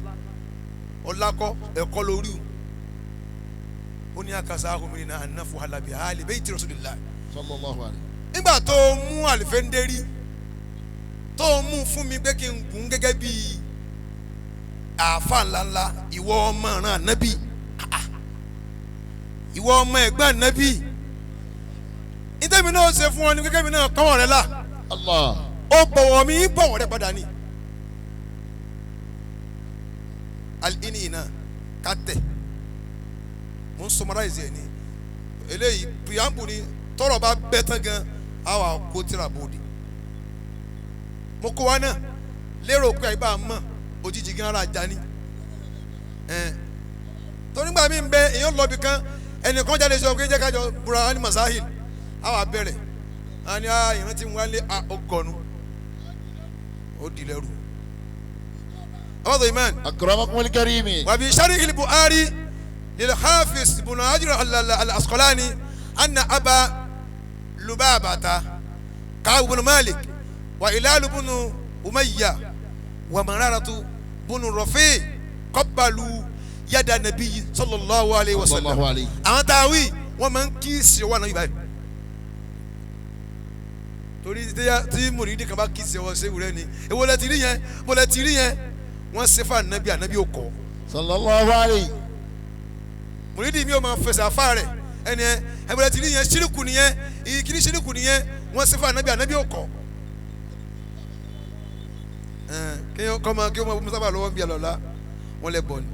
ọlákọ ẹ̀kọ́ lórí o ó ní akasa ahomiri náà anáfo halabi hali bayti rasulillah. sallallahu alayhi. Nígbà tó o mú àlìfẹ́ndérí tó o mú fún mi pé kí n gùn gẹ́gẹ́ bí àáfà ńláńlá ìwọ ọmọ ìran ànábì ìwọ ọmọ ẹ̀gbọ́n ànábì ìtẹ́mi náà ṣe fún ọ ní gẹ́gẹ́ mi náà kọ́wọ́ rẹ la. Allah ó bọ̀wọ̀ mi bọ̀wọ̀ rẹ padà ni. Alini iná ká tẹ̀ mo ń summarize ẹ̀ ni eléyìí preamble ni tọrọ bá bẹ́ tán gan á wà kó tíra bòde. Mo kó wa náà lérò pé àyíbá mọ̀ òjijì gan ara ajá ni. Torí gbà mí bẹ èèyàn lọ bì kan ẹnìkan jáde sọ pé jẹ́ ká jọ búra ní masahil á wà bẹ̀rẹ̀ á ní ìrántí wọn lé ọgọ́nu ó di lẹ́rù. Abadu iman. Akramakumul karimi. Wa bi sharh al-Bukhari lil Hafiz ibn Hajar al-Asqalani anna Aba Lubabata Ka'b ibn Malik wa Hilal ibn Umayya wa Mararatu ibn Rafi qabbalu yada nabi sallallahu alayhi wa sallam. Àwọn tá a wí wọ́n máa ń kíìsì ọwọ́ àná yìí báyìí torí tí mùrídìí kan bá kíìsì ọwọ́ ṣé wúrẹ́ ni èwo lẹ ti rí yẹn mo lẹ ti rí yẹn Wọ́n ṣe fún anabi, anabi ò kọ́. Sallallahu alayhi. Mùrídìí mi ò máa fẹsẹ̀ afá rẹ̀ ẹni ẹ ẹgbẹ́rẹ́ ti ní yẹn ṣírìkù nìyẹn ìkíní ṣírìkù nìyẹn wọ́n ṣe fún anabi, anabi ò kọ́. Kí wọ́n kí wọ́n sábà lọ́wọ́ ń bí alọ́lá wọ́n lẹ bọ̀ ni.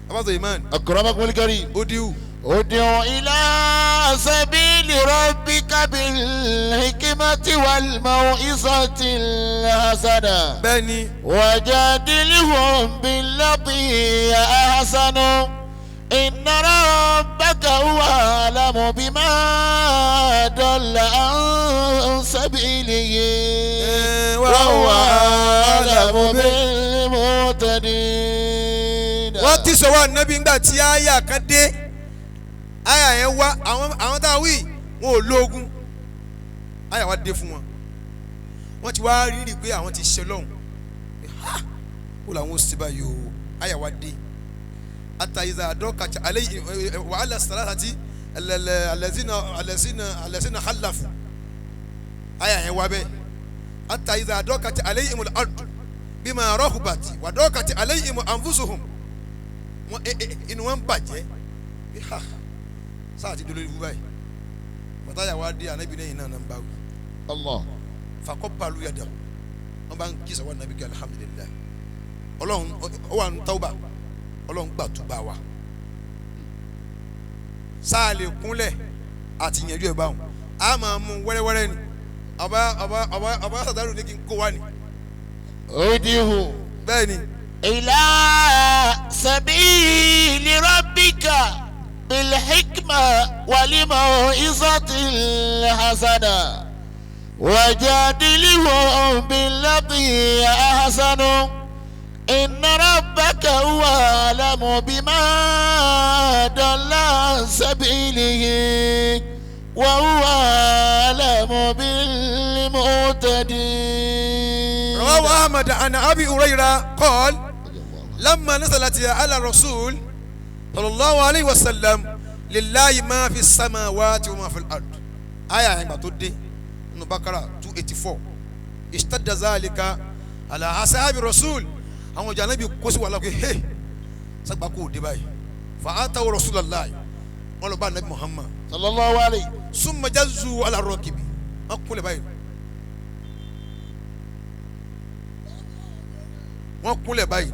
Abáṣọ Iman. Akramakumul karim. Ó díwù. ادع إلى سبيل ربك بالحكمة والموعظة الحسنة. Bẹ́ẹ̀ni. وجادلهم بالتي هي أحسن إن ربك هو أعلم بما ضل عن سبيله وهو أعلم بالمهتدين. Wọ́n ti sọ̀rọ̀ ànábì ńgbà tí àyà kan dé. Àyà yẹn wá àwọn tá a wí wọn ò lóògùn. Àyà wa dé fún wọn. Wọ́n ti wá rírì pé àwọn ti ṣe lọ́hùn. Ó làwọn ò sì báyìí o. Àyà wa dé. Àtàyèsà àdọ́kàtà alẹ́ wàhálà sàlátàtì alẹ́sìnà alẹ́sìnà alẹ́sìnà hàlàfù. Àyà yẹn wá bẹ́ẹ̀. Àtàyèsà àdọ́kàtà alẹ́ ìmùlẹ̀ àdù bímọ rọ́hùbàtì wàdọ́kàtà alẹ́ ìmù ànfúsùhùn. Inú wọn bàjẹ́. Sáà ti dolórí báyìí. Bàtàyà wa dé anabi lẹ́yìn náà ń bá wí. Allah. Fakọ balu ya dẹ. Wọn bá ń kí sọ wa nabi kí alihamudulilayi. Ọlọ́run ó wà ń tawba. Ọlọ́run gbà túbà wa. Sáà lè kúnlẹ̀ àti ìyẹn ẹ̀ báwọn. A máa mú wẹ́rẹ́wẹ́rẹ́ ni. Ọba ọba ọba ọba sàdárù ní kí n kó wa ni. Ó díhù. Bẹ́ẹ̀ ni. إلى سبيل ربك بالحكمة والموعظة الحسنة وجادلهم بالتي هي أحسن إن ربك هو أعلم بما ضل عن سبيله وهو أعلم بالمهتدين. رواه أحمد عن أبي هريرة قال لما نزلت على الرسول صلى الله عليه وسلم لله ما في السماوات وما في الأرض. آية عند تودي إنه بقرة 284 اشتد ذلك على أصحاب الرسول. àwọn jàǹdàbí kó sí wàhálà pé hey sàgbà kò dé báyìí fa'ataw Rasulullah wọn lọ bá anabi Muhammad sallallahu alayhi summa jazzu ala rakibi wọn kúnlẹ̀ báyìí wọ́n kúnlẹ̀ báyìí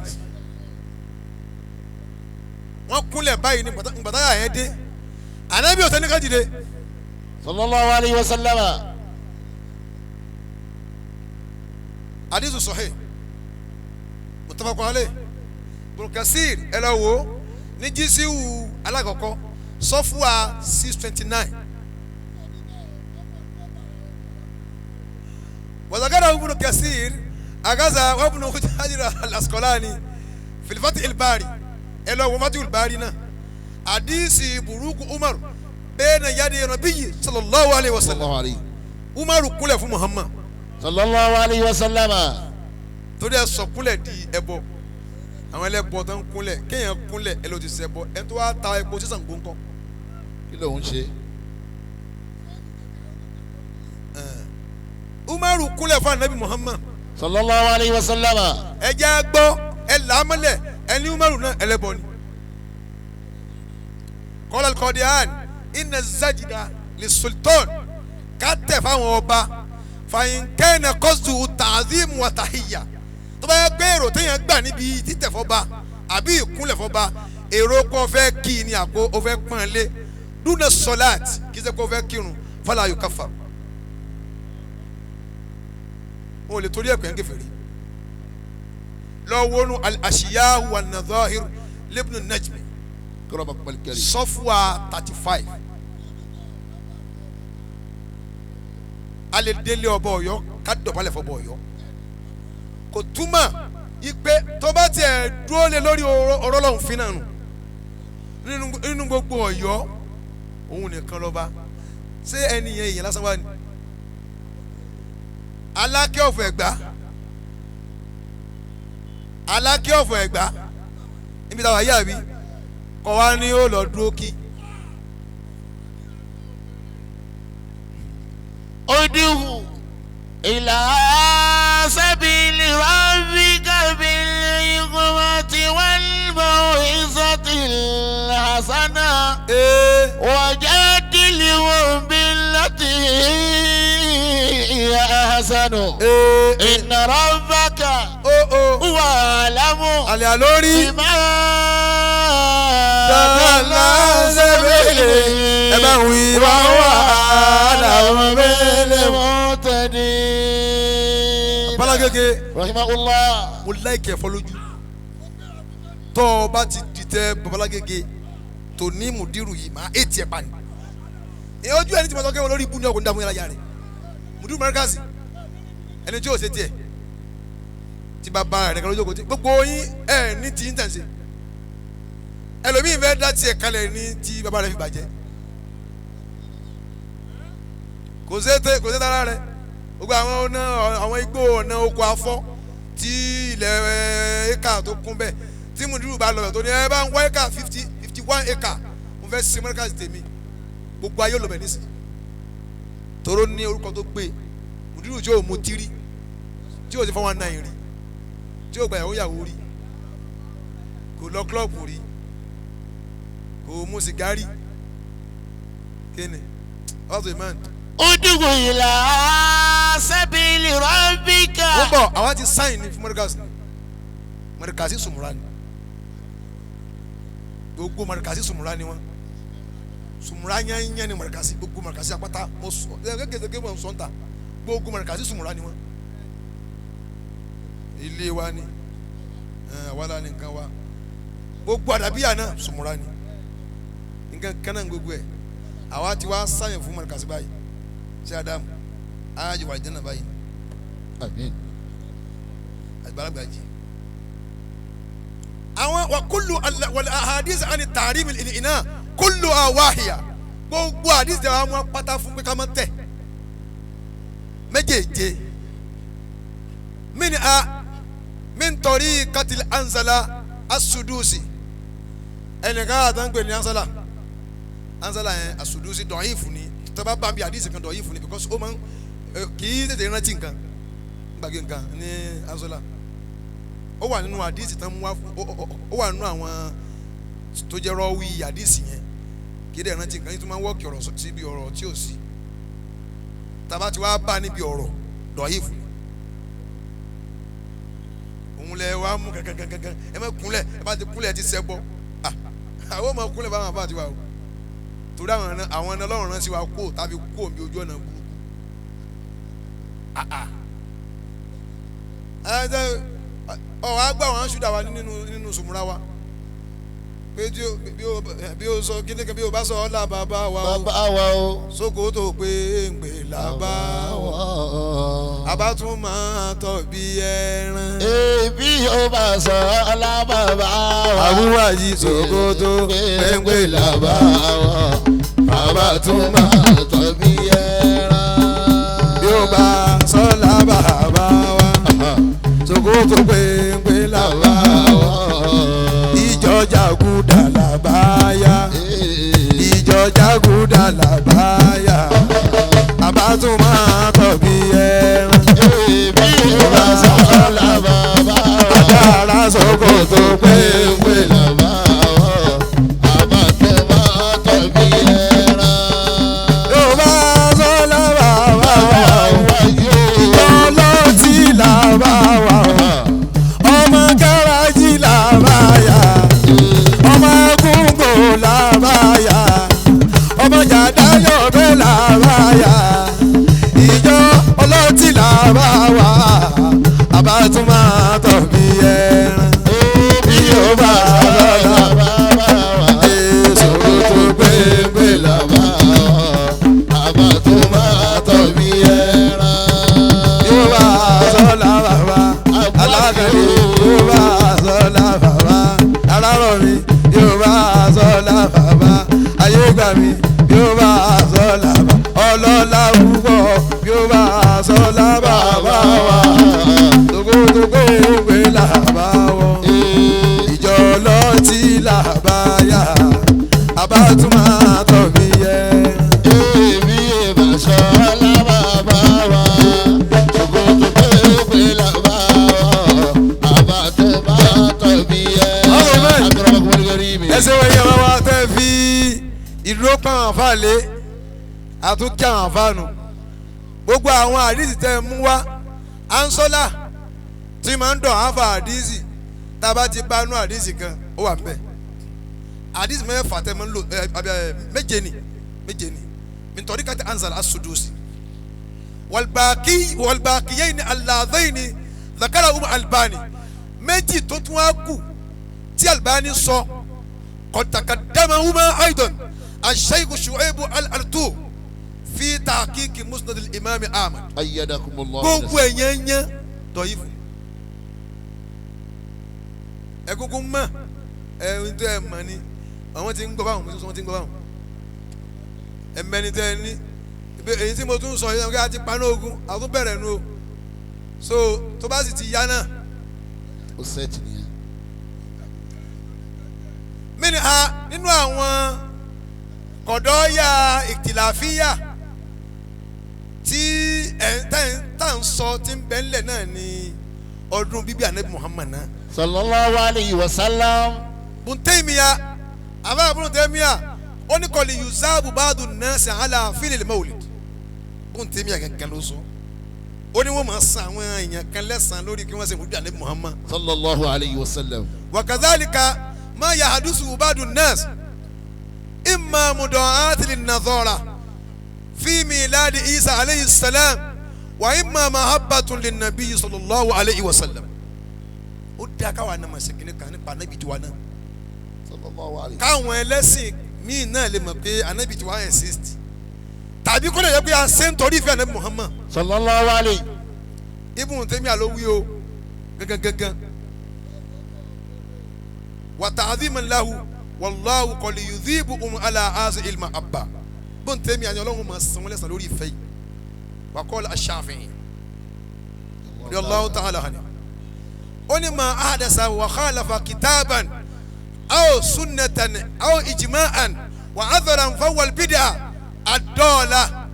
wọ́n kúnlẹ̀ báyìí ní gbàtàyà yẹn dé anabi ọ̀sẹ̀ ní ká dìde sallallahu alayhi wa sallam. Hadithu sahih muttafaqun alayh. Ibn Kathir ẹ lọ wo ní jísíwù alákọ̀ọ́kọ́ sọ́fúà 629. Wàzàkàrà Ibn Kathir agaza Ibn Hajar al-Asqalani fil Fath al-Bari ẹ lọ wo Fath al-Bari náà hadisi buruku Umar bayna yadi nabiyyi sallallahu alayhi wa sallam. Umar kúnlẹ̀ fún Muhammad sallallahu alayhi wa sallam. Torí ẹ sọ kúnlẹ̀ di ẹbọ àwọn ẹlẹ́bọ tó ń kúnlẹ̀ kéèyàn kúnlẹ̀ ẹ ló ti ṣẹbọ ẹ tó wá ta epo sísan gbóńkọ. Kí ló ń ṣe. Umaru kúnlẹ̀ fún anabi Muhammad sallallahu alayhi wa sallam. Ẹ jẹ́ gbọ́ ẹ làámọ́lẹ̀ ẹ ní Umaru náà ẹlẹ́bọ ni. Qala al-Qadi'an inna zajida lis-sultan ká tẹ̀ fáwọn ọba fàyínkẹ́nà kọ́sù ta'zim wa tahiyya tó bá yẹ pé èrò téèyàn gbà níbi títẹ̀ fọba àbí ìkúnlẹ̀ fọba èrò kó fẹ́ kí ni àpò ó fẹ́ pọ́n lé dúnà sọláàt kí sẹ́ kó fẹ́ kírun fala yukaffar. Wọn ò lè torí ẹ̀kọ́ yẹn kèfèrí. Lọ wọnú al-Ashiya wa an-Nadhahir libn an-Najmi sọfúà 35. A lè délé ọba Ọ̀yọ́ ká dọ̀bálẹ̀ fọba Ọ̀yọ́ kò túmọ̀ ipe tó bá tiẹ̀ dúró lé lórí ọ̀rọ̀ lọ́hùn fínà nù nínú gbogbo Ọ̀yọ́ òun nìkan lọ́ba ṣé ẹni yẹn ìyẹn lásán wá ni Aláké ọ̀fọ̀ Ẹ̀gbá Aláké ọ̀fọ̀ Ẹ̀gbá níbi táwa yá mi kọ́ wa ní ó lọ dúró kí. ادعو إلى سبيل ربك بالحكمة بالحكمة والموعظة الحسنة وجادلهم بالتي هي أحسن إن ربك هو أعلم بما ضل عن سبيله وهو أعلم بالمهتدين. Rahimahullah. Mo láìkẹ́ fọ́ lójú tọ́ ọ bá ti dìtẹ̀ babalágége tó ní mùdírù yìí máa ètì ẹ̀ pa ni. Ìyẹn ojú ẹni tí mo sọ kí wọn lórí ibú ní ọkùnrin dààmú yàrá yàrá rẹ̀ mùdírù mẹ́ríkàsì ẹni tí yóò ṣe tiẹ̀ tí bàbá rẹ̀ nìkan lójú kò tí gbogbo yín ẹ̀ ní ti ń tẹ̀sí ẹlòmíín fẹ́ dá tiẹ̀ kalẹ̀ ní tí bàbá rẹ̀ fi bàjẹ́ kò sí tara rẹ̀ gbogbo àwọn ọ̀nà àwọn igbó ọ̀nà oko afọ́ tí ilẹ̀ éka tó kún bẹ́ẹ̀ tí mùdírù bá lọ bẹ̀ tó ní ẹ bá ń wá éka 51 éka mo fẹ́ sin mọ́ríkàsì tèmi gbogbo ayé lọ bẹ̀ nísìn tóró ní orúkọ tó gbé mùdírù tí yóò mutí rí tí yóò ti 419 rí tí yóò gba ìyàwó yàwó rí kò lọ klọ́ọ̀bù rí kò mu sìgárì kíni ọ̀sẹ̀ man. Udugu ila sabili rabbika. Ó bọ̀ àwa ti sáyìn ní fún mọ́ríkàsì ni mọ́ríkàsì sùmùrà ni gbogbo mọ́ríkàsì sùmùrà ni wọ́n sùmùrà yányán ni mọ́ríkàsì gbogbo mọ́ríkàsì apáta mo sọ kékeré mo sọ ń ta gbogbo mọ́ríkàsì sùmùrà ni wọ́n ilé wa ni àwa la ní nǹkan wa gbogbo àdàbíyà náà sùmùrà ni nǹkan kan náà gbogbo ẹ̀ àwa ti wá sáyìn fún mọ́ríkàsì báyìí ṣé Adam ayé wà jẹ́nà báyìí. Àmín. Àgbàlagbà jì. Àwọn wa kullu wal ahadith àni tààrí mi ìná kullu àwáhìyà gbogbo àdìsí àwọn ọmọ pátá fún pé ká má tẹ̀ méjèèje min a min tariqatil anzala as-sudusi ẹnìkan àtàǹgbè ní anzala anzala yẹn as-sudusi dọ̀yìfù ni tọ́ba bá mi àdìsí kan dọ̀yìfù ni because ó máa ń kì í tètè rántí nǹkan gbàgbé nǹkan ní anzala ó wà nínú àdìsí tán mú wá ó wà nínú àwọn tó jẹ́ rọ́wí àdìsí yẹn kì í dẹ̀ rántí nǹkan yìí tó máa ń wọ́ọ̀kì ọ̀rọ̀ síbi ọ̀rọ̀ tí ò sí tàbá ti wá bá níbi ọ̀rọ̀ dọ̀yìfù ni òun lẹ wá mú kankankankan ẹ má kúnlẹ̀ ẹ bá ti kúnlẹ̀ ẹ ti sẹ́bọ̀ àwọn ọmọ kúnlẹ̀ báwọn àbá ti wà o torí àwọn ọ̀nà ọlọ́run rán sí wa kó tàbí kó omi ojú ọ̀nà burúkú ọ̀ wá gbọ́ àwọn aṣúdà wa nínú sùmùrà wa pé bí o sọ kíni kan bí o bá sọ ọ́ là bàbá wa o bàbá wa o Sókótó pé ń pè lábá wa àbátún máa tọ̀ bí ẹran. Ebi o bá sọ ọ́ là bàbá wa àbúrò àyí Sókótó pé ń pè lábá wa àbátún máa tọ̀ bí ẹran. Bí o bá sọ là bàbá wa Sókótó pé ń pè lábá wa ìjọ jàgùdà làbáyá ìjọ jàgùdà làbáyá àbátún máa tọ̀ bí ẹran. Ebi o bá sọ ọ́ là bàbá wa. Adára Sókótó pé ń pè lábá wa àbátún máa tọ̀ bí ẹran. Bí o bá sọ là bàbá wa ìjọ ọlọ́tí làbá wa ọmọ gáràjì làbáyà ọmọ gúngò làbáyà ọmọ jàdáyọ̀bẹ làbáyà ìjọ ọlọ́tí làbá wa àbátúmọ̀ tọ̀ bí ẹran. Ebi tẹ́ ẹ fi ìdúró pa àwọn àfa lé àtúnkí àwọn àfa nù gbogbo àwọn àdìsí tẹ́ ẹ mú wá ansọ́lá tí máa ń dọ̀ àfa àdìsí tá a bá ti bá nú àdìsí kan ó wà nbẹ àdìsí mẹ́fà tẹ́ máa ń lò ẹ méje ni nítorí ká ti anzal as-sudusi wal-baqiyayni alladhayni dhakarahum Albani méjì tó tún wá kù tí Albani sọ qad-taqaddamahuma aidan ash-shaykh Shu'ayb al-Artu fi tahqiq musnad al-imam Ahmad. Ayyadakumullah. Gbogbo ẹ̀yẹ́ yẹn dọ̀yìí fún ẹ̀kúnkún mọ̀ ẹ̀rín tó ẹ̀ mọ̀ ni àwọn tí ń gbọ́ báwọn wọ́n ti ń gbọ́ báwọn ẹ̀mẹ́ni tẹ́ ẹ ní èyí tí mo tún sọ yìí a ti paná ogun a tún bẹ̀rẹ̀ nu o so tó bá sì ti yá náà. Ó sẹ́ẹ̀tì nìyẹn. Mí ni a nínú àwọn kọ̀dọ́yà ìtìláfíà tí ẹ̀ tá ń sọ tí ń bẹ ńlẹ̀ náà ni ọdún bíbí Ànábì Muhammad náà. Sallallahu alayhi wa sallam. Bùntẹ́mìyà àbá Bùntẹ́mìyà ó ní kọ́ni yuzabu báàdù nasi ala fílẹ̀ mawlid. Bùntẹ́mìyà kankan ló sọ ó ní wọ́n máa san àwọn èèyàn kan lẹ́sàn-án lórí kí wọ́n ṣe mùdí Ànábì Muhammad. Sallallahu alayhi wa sallam. Wa kadhalika ma yahadusu báàdù nasi imma muda'ati lin-nadhara fi miladi Isa alayhi salam wa imma mahabbatun lin-nabiy sallallahu alayhi wa sallam. Ó dá káwa náà máa ṣe kínní kan nípa anabi tiwa náà káwọn ẹlẹ́sìn míì náà lè mọ̀ pé anabi tiwa exist tàbí kó lè yẹ pé a ṣe ń torí ìfẹ́ anabi Muhammad sallallahu alayhi. Ibn Taymiyyah ló wí o gangan wa ta'dhiman lahu wallahu qad yudhibuhum ala hazihi al-mahabba. Ibn Taymiyyah ni ọlọ́run máa san wọ́n lẹ́san lórí ìfẹ́ yìí. Wa qala ash-Shafi'i radiyallahu ta'ala anhu ó ní ma ahdasa wa khalafa kitaban aw sunnatan aw ijma'an wa atharan fahuwa al-bid'a ad-dala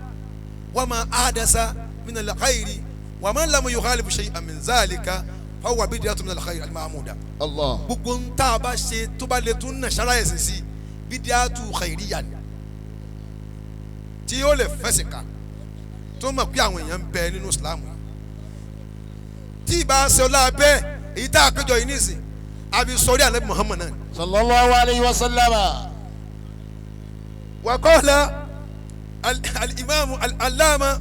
wa ma ahdasa min al-khayri wa man lam yukhalif shay'an min zalika fahuwa bid'atun min al-khayri al-mahmuda. Allah. Gbogbo ń tá a bá ṣe tó bá lè tún nà sára ẹ̀sìn sí bid'atu khairiyya ni tí ó lè fẹsẹ̀ ká tó mọ̀ pé àwọn èèyàn ń bẹ nínú Islam yìí tí ì bá ṣe ọlá bẹ́ẹ̀ èyí tá a péjọ yìí nísìn àbí sọrí Ànábì Muhammad náà. Sallallahu alayhi wa sallam. Wa qala al-imam al-allama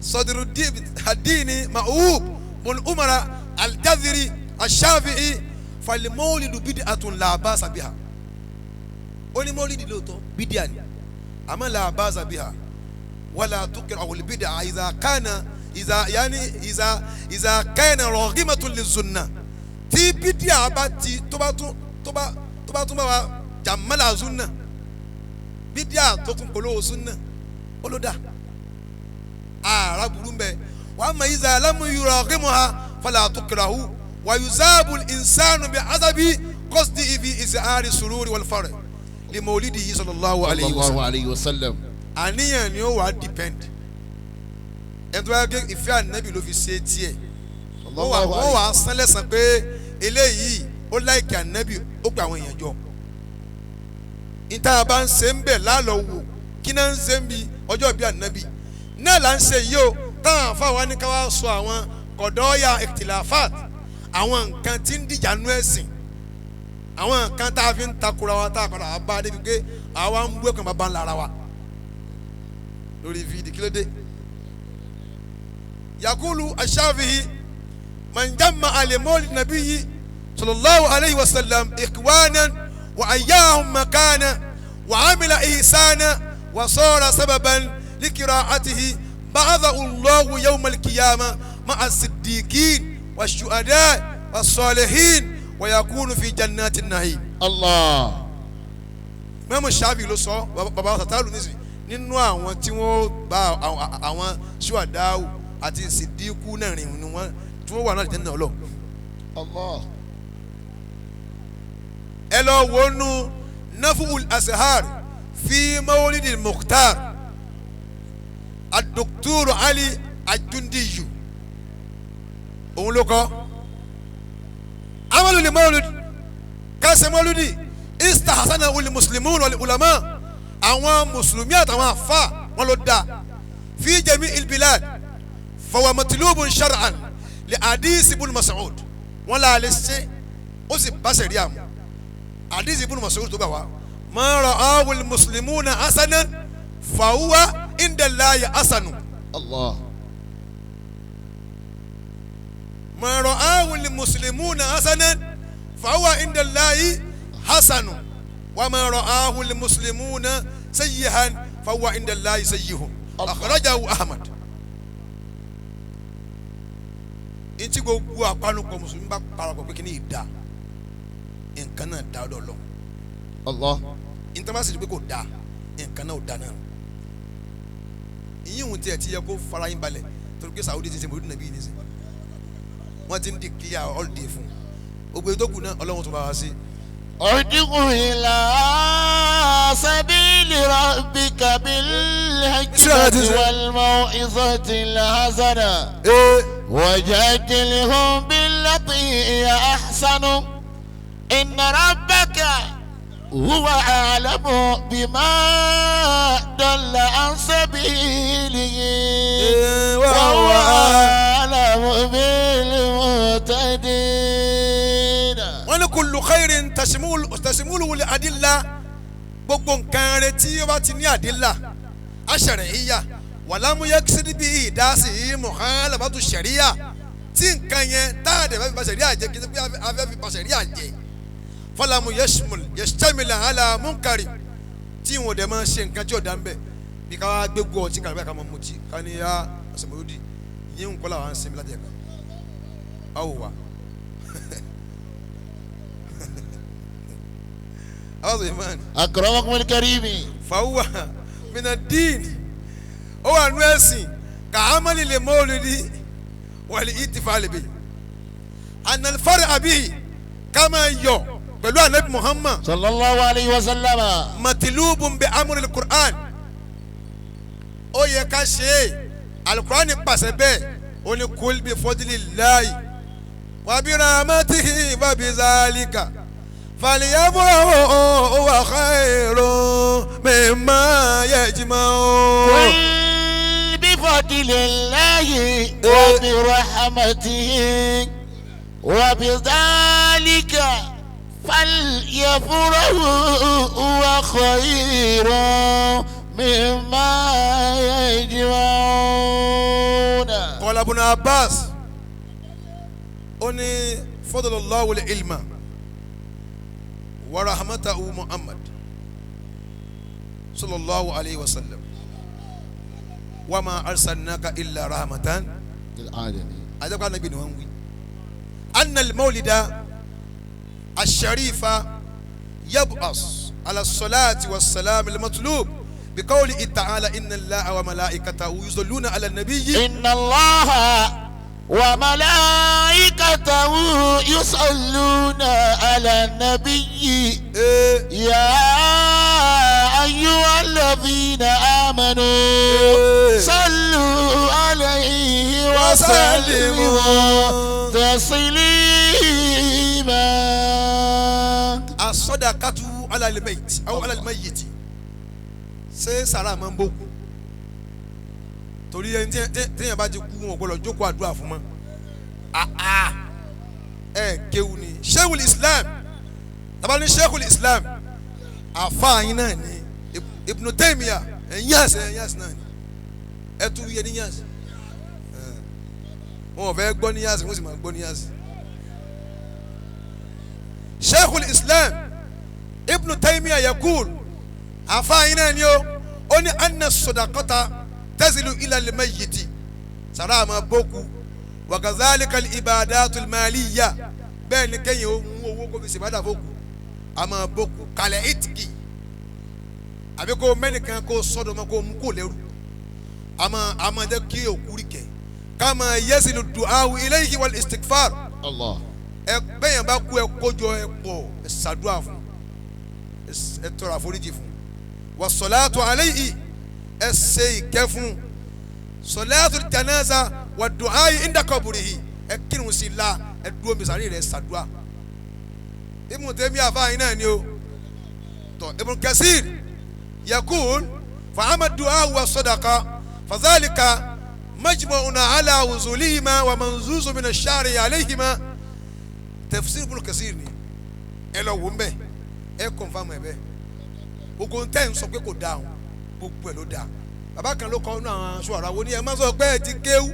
Sadruddin ad-Dini Ma'ub bun Umar al-Jaziri ash-Shafi'i fal-mawlidu bid'atun la ba'sa biha. Ó ní mọ́lìdì lóòótọ́ bídíà ni àmọ́ la ba'sa biha wala tukrahu al-bid'a idha kana ìzà yanni ìzà ìzà kẹ́hìnà rọ̀gímọ̀tún lè zùnà tí bídíà bá ti tó bá tún tó bá tó bá tún bá wa jàmálà zùnà bídíà tó tún polówó zùnà ó ló dà àrà burú mbẹ wàá mọ ìzà alámúyú rọ̀gímọ̀ ha fọlá tó kìláhu wà yuzabu ìnsánu bí azabi kọ́sìtì ibi ìsì sururi wal farah li mawlidihi sallallahu alayhi wa sallam. Àníyàn ni ó wà depend ẹni tó bá yẹ ìfẹ́ ànábì ló fi ṣe tiẹ̀ wọ́n wà á san lẹ́sàn pé eléyìí ó láìkì ànábì ó gba àwọn èèyàn jọ. Níta bá ń ṣe ń bẹ̀ lálọ́ wò kí náà ń ṣe ń bi ọjọ́ ìbí ànábì náà là ń ṣe yìí o táwọn afáwa ní ká wá sọ àwọn kọ̀dọ́ọ̀yà ìtìláfàt àwọn nǹkan tí ń dìjà nú ẹ̀sìn àwọn nǹkan tá a fi ń takora wa tá a padà wá bá débi pé àwa ń bú ẹ̀kọ́ bàbá ńlá ara wa lórí fídí kí ló dé. Yakulu ashafihi man jamma alimoli nabiyyi sallallahu alayhi wa sallam ikhwanan wa ayyahum makana wa amila ihsana wa sara sababan likira'atihi ba'athahu Allahu yawma al-qiyamah ma'a as-siddiqin wash-shuhada was-salihin wa yakunu fi jannati an-na'im. Allah. Mẹ́mú Ṣáfì ló sọ bàbá Sàtàlù nísìnyí nínú àwọn tí wọ́n bá àwọn ṣùwàdáwù àti sídìkú náà rìn ní wọn tí wọ́n wà náà jẹ́ náà lọ. Allah. Ẹ lọ wọnú Nafu'ul Ashar fi Mawlidil Mukhtar Ad-Doctor Ali Ajundiyu òun ló kọ́. Amalu li mawlid kásẹ̀ mawlidi Istahsana ul muslimun wal ulama. Àwọn mùsùlùmí àtàwọn àfa wọn ló dáa. Fi jami'il bilad fahuwa matlubun shar'an li hadith ibn Mas'ud. Wọn là lè ṣe ó sì bá ṣẹ̀ríà mu. Hadith ibn Mas'ud tó gbà wá. Ma ra'ahu al muslimuna hasanan fahuwa inda Allahi hasanu. Allah. Ma ra'ahu al muslimuna hasanan fahuwa inda Allahi hasanu. Wa ma ra'ahu al muslimuna sayyihan fahuwa inda Allahi sayyihun. Akhrajahu Ahmad. Ntí gbogbo àpanupọ̀ mùsùlùmí bá parapọ̀ pé kí ni ìdá nǹkan náà dá ọ̀dọ̀ lọ. Allah. Ntí wọ́n bá sì rí pé kò dá nǹkan náà ò dá náà. Ìyín òun tiẹ̀ ti yẹ kó fara yín balẹ̀ torí pé Saudi ti ṣe mọ̀lúdì nàbí yìí nísìn. Wọ́n ti ń di clear all day fún un. Gbogbo ètò kù náà Ọlọ́run tó bá wa sí. ادع إلى سبيل ربك بالحكمة والموعظة الحسنة وجادلهم بالتي هي أحسن إن ربك هو أعلم بما ضل عن سبيله وهو أعلم بالمهتدين. Wọ́n ní kullu khairin tashmulu al-adilla. Gbogbo nǹkan rẹ̀ tí ó bá ti ní àdílà ash-shar'iyya walam yaqsid bihi ìdásí mukhalafatu sharia. Tí nǹkan yẹn tá a dẹ̀ fẹ́ fi ba sharia jẹ́ kí n pé a fẹ́ fi ba sharia jẹ́ falamu yashtamil ala munkari. Tí wọn dẹ̀ máa ṣe nǹkan tí ò dá ń bẹ̀ bí ká wá gbégbó ọtí kàlẹ́ báyìí ká máa mutí ká ní yá ọ̀sẹ̀mọ̀lódì yín ń kọ́ làwọn ń sinmi láti ẹ̀ka awo wa. Akramakum al-karimi. Fahuwa mina diin ó wà nú ẹ̀sìn ka amali lè mawlidi wal ihtifal bi anal far'a bihi ká máa yọ̀ pẹ̀lú anabi Muhammad sallallahu alayhi wa sallam. Matilubun bi amri al-Qur'an. Ó yẹ ká ṣe é al-Qur'an pàṣẹ bẹ́ẹ̀ ó ní kul bi fadlillahi wa bi rahmatihi wa bi zalika falyafrahu huwa khayrun mimma yajma'un. Qul bi fadlillahi wa bi rahmatihi wa bi zalika falyafrahu huwa khayrun mimma yajma'un. Qala Ibn Abbas ó ní fadlallahu al-ilma wa rahmatahu Muhammad sallallahu alayhi wa sallam wa ma arsalnaka illa rahmatan lil alamin. Àjọpọ̀ anabi ni wọ́n ń wí. Anna al-mawlida ash-sharifa yab'as ala as-salati was-salam al-matlub biqawlihi ta'ala inna Allaha wa malaikatahu yusalluna ala an-nabiyyi. Inna Allaha wa malaikatahu yusalluna ala an-nabiyyi. Ya ayyuhalladhina amanu sallu alayhi wa sallimu taslima. As-sadaqatu ala al-mayt aw ala al-mayyit. Ṣé sàrà máa ń bókun? Torí ẹni téèyàn bá ti kú wọn ò gbọdọ̀ jókòó àdúrà fún mọ́. Ẹ kéwu ni Sheikhul Islam tàbá ní Sheikhul Islam àfáàyín náà ni Ibn Taymiyyah ẹ̀yìn àṣẹ náà ni ẹ tún yẹ ní yànsì. Wọn ò fẹ́ gbọ́ ní yànsì wọ́n sì máa gbọ́ ní yànsì. Sheikhul Islam Ibn Taymiyyah yakul àfáàyín náà ni ó ní anna sadaqata tazilu ila al-mayyiti sàrà máa bókú wa kadhalika al-ibadatu al-maliyya. Bẹ́ẹ̀ ni kẹ́yìn ó mú owó kó fi ṣèbádà fókù a máa bókú kalẹ̀ ìtìkì àbí kó mẹ́nìkan kó sọ́dọ̀ mọ́ kó mú kó lẹ́rú a máa jẹ́ kí òkú rí kẹ́ kama yasilu du'ahu ilayhi wal istighfar. Allah. Ẹ bẹ́yẹn bá kú ẹ kójọ ẹ pọ̀ ẹ ṣàdúrà fún ẹ tọrọ àforíjì fún wa salatu alayhi ẹ ṣe ìkẹ́ fún salatu janaza wa du'ahi inda qabrihi ẹ kírun sí la ẹ dúró misàrí rẹ ṣàdúrà. Ibn Taymiyyah àfáàyín náà ni o Tó Ibn Kathir yakul fa'ama du'a wa sadaqa fadhalika majmu'un ala wuzulihima wa manzuzu min ash-shari alayhima. Tafsir Ibn Kathir ni ẹ lọ wò ń bẹ ẹ kọnfàmù ẹ bẹ gbogbo ń tẹ́ ń sọ pé kò dáa o gbogbo ẹ ló dáa. Bàbá kan ló kọ ọ́nà àwọn aṣọ àràwọ̀ ni ẹ má sọ pé ẹ ti kéwú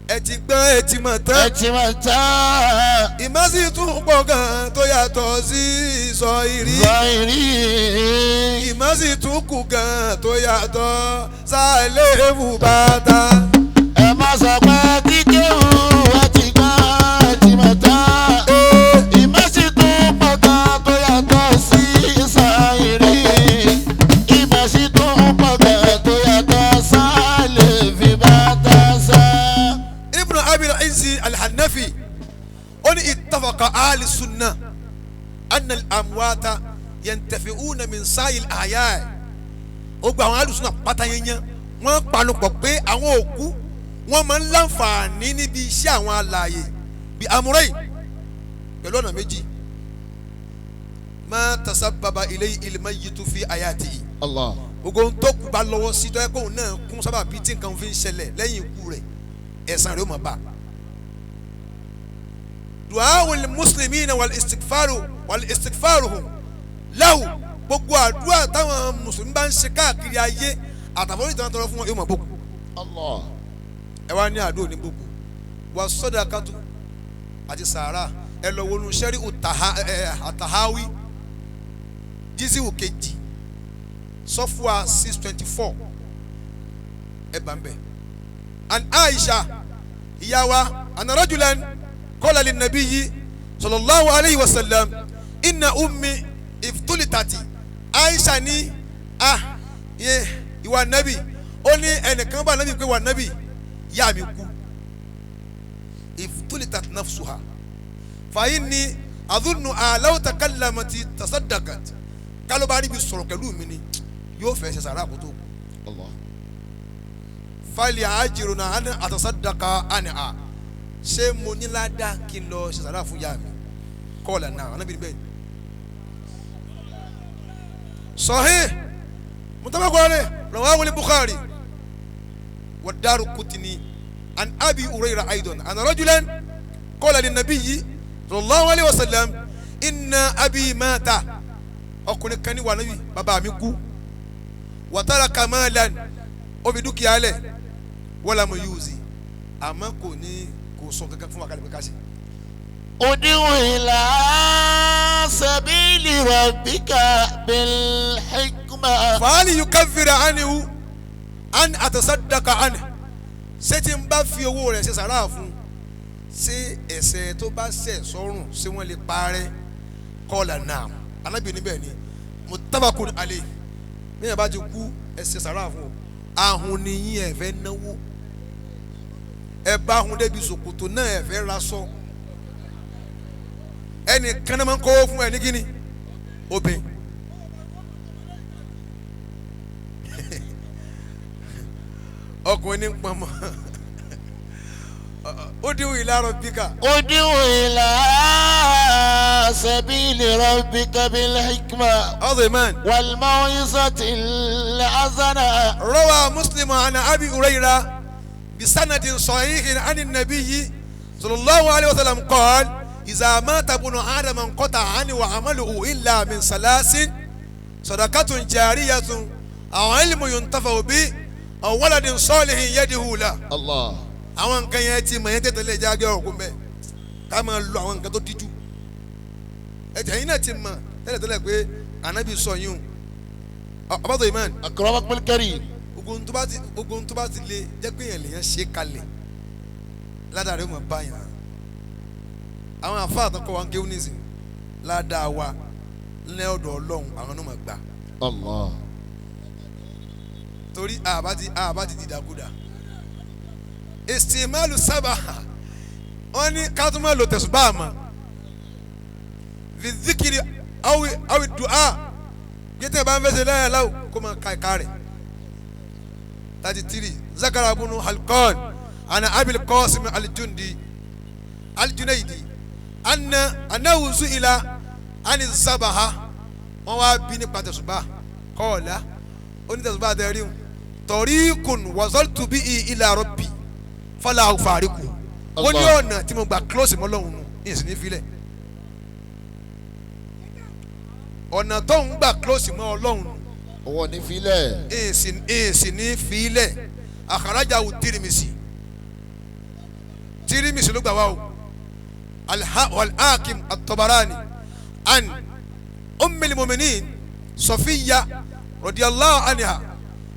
ẹ ti gbọ́n ẹ ti mọ̀ tán. Ẹ ti mọ̀ tán. Ìmọ̀sí tún pọ̀ gan tó yàtọ̀ sí sọ ìrí. Sọ ìrí. Ìmọ̀sí tún kù gan tó yàtọ̀ sálẹ̀ bàtà. Ẹ má sọ pé tí kéwú ẹ ti gbọ́n ẹ ti mọ̀ tán. Ìmọ̀sí tún pọ̀ gan tó yàtọ̀ sí sọ ìrí. Ìmọ̀sí tún pọ̀ gan tó yàtọ̀ sálẹ̀ fi bàtà sá. Ibn Abil Izzi Al-Hanafi ó ní ittafaqa ahli sunnah anna al-amwata yantafi'una min sa'il ahya. Ó gba àwọn ahli sunnah pátá yẹnyẹn wọ́n panupọ̀ pé àwọn òkú wọ́n máa ń láǹfààní níbi iṣẹ́ àwọn alààyè bí amúrẹ́yìn pẹ̀lú ọ̀nà méjì. Ma tasabbaba ilayhi al-mayyitu fi hayatihi. Allah. Gbogbo ohun tó kù bá lọ́wọ́ sí tọ́yẹ́ kóun náà kún sábà bíi tí nǹkan fi ń ṣẹlẹ̀ lẹ́yìn ikú rẹ̀ ẹ̀san rẹ̀ ó máa bá. Du'aul muslimina wal istighfaru wal istighfaruhum lahu. Gbogbo àdúrà táwọn mùsùlùmí bá ń ṣe káàkiri ayé àtàwọn ìtàn tọrọ fún wọn yóò máa bókun. Allah. Ẹ wá ní àdó ní bókun wà sadaqatu àti sàárà. Ẹ lọ wọnú sẹ́rí àtàháwí jísìwò kejì sọfúà 624 ẹ bá ń bẹ. An Aisha ìyá wa anna rajulan qala lin nabiyyi sallallahu alayhi wa sallam inna ummi iftulitati. Aisha ní a yẹ ìwà nabi ó ní ẹnìkan bá nabi pé wà nabi yá mi kú iftulitat nafsuha fa inni adhunnu law takallamati tasaddaqat. Kálọ́ bá rí bi sọ̀rọ̀ pẹ̀lú mi ni yóò fẹ́ ṣe sàrà àkótó. Allah. Fali àjèrò náà àná àtàsádàkà àná à ṣé mo ní ládàá kí n lọ ṣe sàrà fún yá mi kọ́ọ̀lá náà àná bìrì bẹ́ẹ̀. Sahih mutabakun alayhi rawahu al-Bukhari wa Daraqutni an Abi Hurayra aidan anna rajulan qala lin-nabiyyi sallallahu alayhi wa sallam inna abi mata. Ọkùnrin kan ní wà níbi bàbá mi kú wa taraka malan ó fi dúkìá lẹ̀ wala mu yuzi àmọ́ kò ní kò sọ kankan fún wa kálí pé ká ṣe. Ud'u ila sabili rabbika bil hikma. Fàálì yukaffiru anhu an atasaddaqa anhu. Ṣé tí n bá fi owó rẹ̀ ṣe sàrà fún ṣé ẹ̀ṣẹ̀ tó bá ṣẹ̀ sọ́rùn ṣé wọ́n lè parẹ́? Qala na'am. Anábì níbẹ̀ ni muttafaqun alayhi. Bí yẹn bá ti kú ẹ ṣe sàrà fún o. Ahun ni yín ẹ fẹ́ náwó ẹ bá ahun débi ṣòkòtò náà ẹ fẹ́ raṣọ ẹnì kan náà máa ń kówó fún ẹ ní kíni obìnrin. Ọkùnrin ní pọnmọ ó dín ìlà rabbika. Ud'u ila sabili rabbika bil hikma. Ọ̀dọ̀ wal maw'izati al-hasana. Rawa Muslim an Abi Hurayra bisanadin sahihin an an-nabiyyi sallallahu alayhi wa sallam qala idha mata ibnu adama inqata'a anhu 'amaluhu illa min salasin sadaqatun jariyatun aw ilmun yuntafa'u bihi aw waladin salihin yad'u lahu. Allah. Àwọn nǹkan yẹn ti mọ̀ yẹn tètè lè jáde ọ̀kú mẹ́ ká máa lo àwọn nǹkan tó díjú ẹ̀jẹ̀ yín náà ti mọ̀ tẹ́lẹ̀tẹ́lẹ̀ pé ànábì sọ yín o ọbàtò imán. Akramakumul karim. Gbogbo ohun tó bá ti lè jẹ́ pé èèyàn lèèyàn ṣe kalẹ̀ ládàá rẹ̀ ó mọ̀ báyìí. Àwọn àfáà àtọkọ wa ń kéwú nísìn ládàá wa ní ọ̀dọ̀ Ọlọ́run àwọn náà mọ̀ gbà. Allah. Torí àbá ti dìdàkudà. Ìsìnmáàlù sábà wọn ní kátùmọ̀ lò tẹ̀sùbá àmọ́ fìdíkìrì awi dùá gbẹ́tẹ̀ bá ń fẹsẹ̀ láyà láwù kó máa ka ìka rẹ̀. 33 zakara bunu halqan ana abil qasim aljundi aljunaydi anna anahu su'ila ani sabaha Wọ́n wá bí nípa tẹ̀sùbá kọ́ọ̀lá ó ní tẹ̀sùbá tẹ̀ rí tọ̀ríkùn wasaltu bihi ila rabbi fala ufariku. Ó ní ọ̀nà tí mo gbà close mọ́ Ọlọ́hun nù ní ìsìn ní filẹ̀. Ọ̀nà tó ń gbà close mọ́ Ọlọ́hun nù Owó ní filẹ̀. ìsìn ní filẹ̀. Akhrajahu Tirmidhi. Tirmidhi ló gbà wá o. Al-Hakim at-Tabarani an ummil mu'minin Sofiyya radiyallahu anha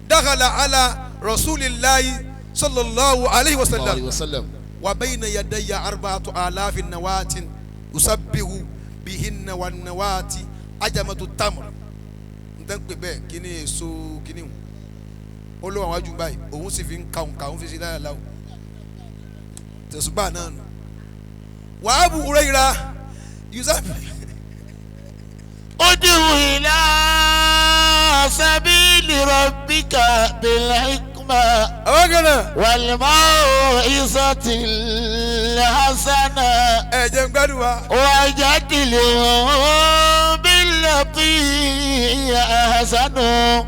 dakhala ala rasulillahi sallallahu alayhi wa Sallallahu alayhi sallam wa sallam. wa bayna yadayya 4000 nawatin usabbihu bihinna wan nawati ajamatu tamr. N tẹ́ ń pè bẹ́ẹ̀ kí ni èso kí ni ó ló àwọn ajú báyìí òun sì fi ń ka òun ka òun fi sí láyà láwù tẹ̀sùbà náà nù. Wa Abu Huraira yusuf Ud'u ila sabili rabbika bil hikma àwọn kan náà wal mau'izatil hasana. ẹ jẹ́ n gbádùn wa. Wajadilhum billati hiya ahsanu.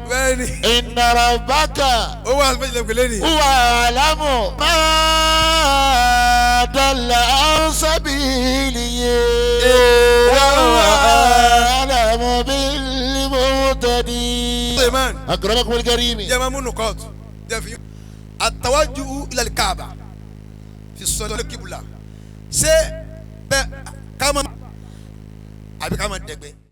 Bẹ́ẹ̀ ni Inna rabbaka ó wà méjìlá pẹ̀lẹ́ ni. huwa a'lamu man dalla an sabilihi wa huwa a'lamu bil muhtadin. Suleiman Akramakum al-karim. jẹ́ máa múnú kóòtù jẹ́ fi àtàwájú ilal Kaaba fi sọ́dọ̀ kíbula ṣé bẹ́ẹ̀ ká máa àbí ká máa dẹ̀gbẹ́.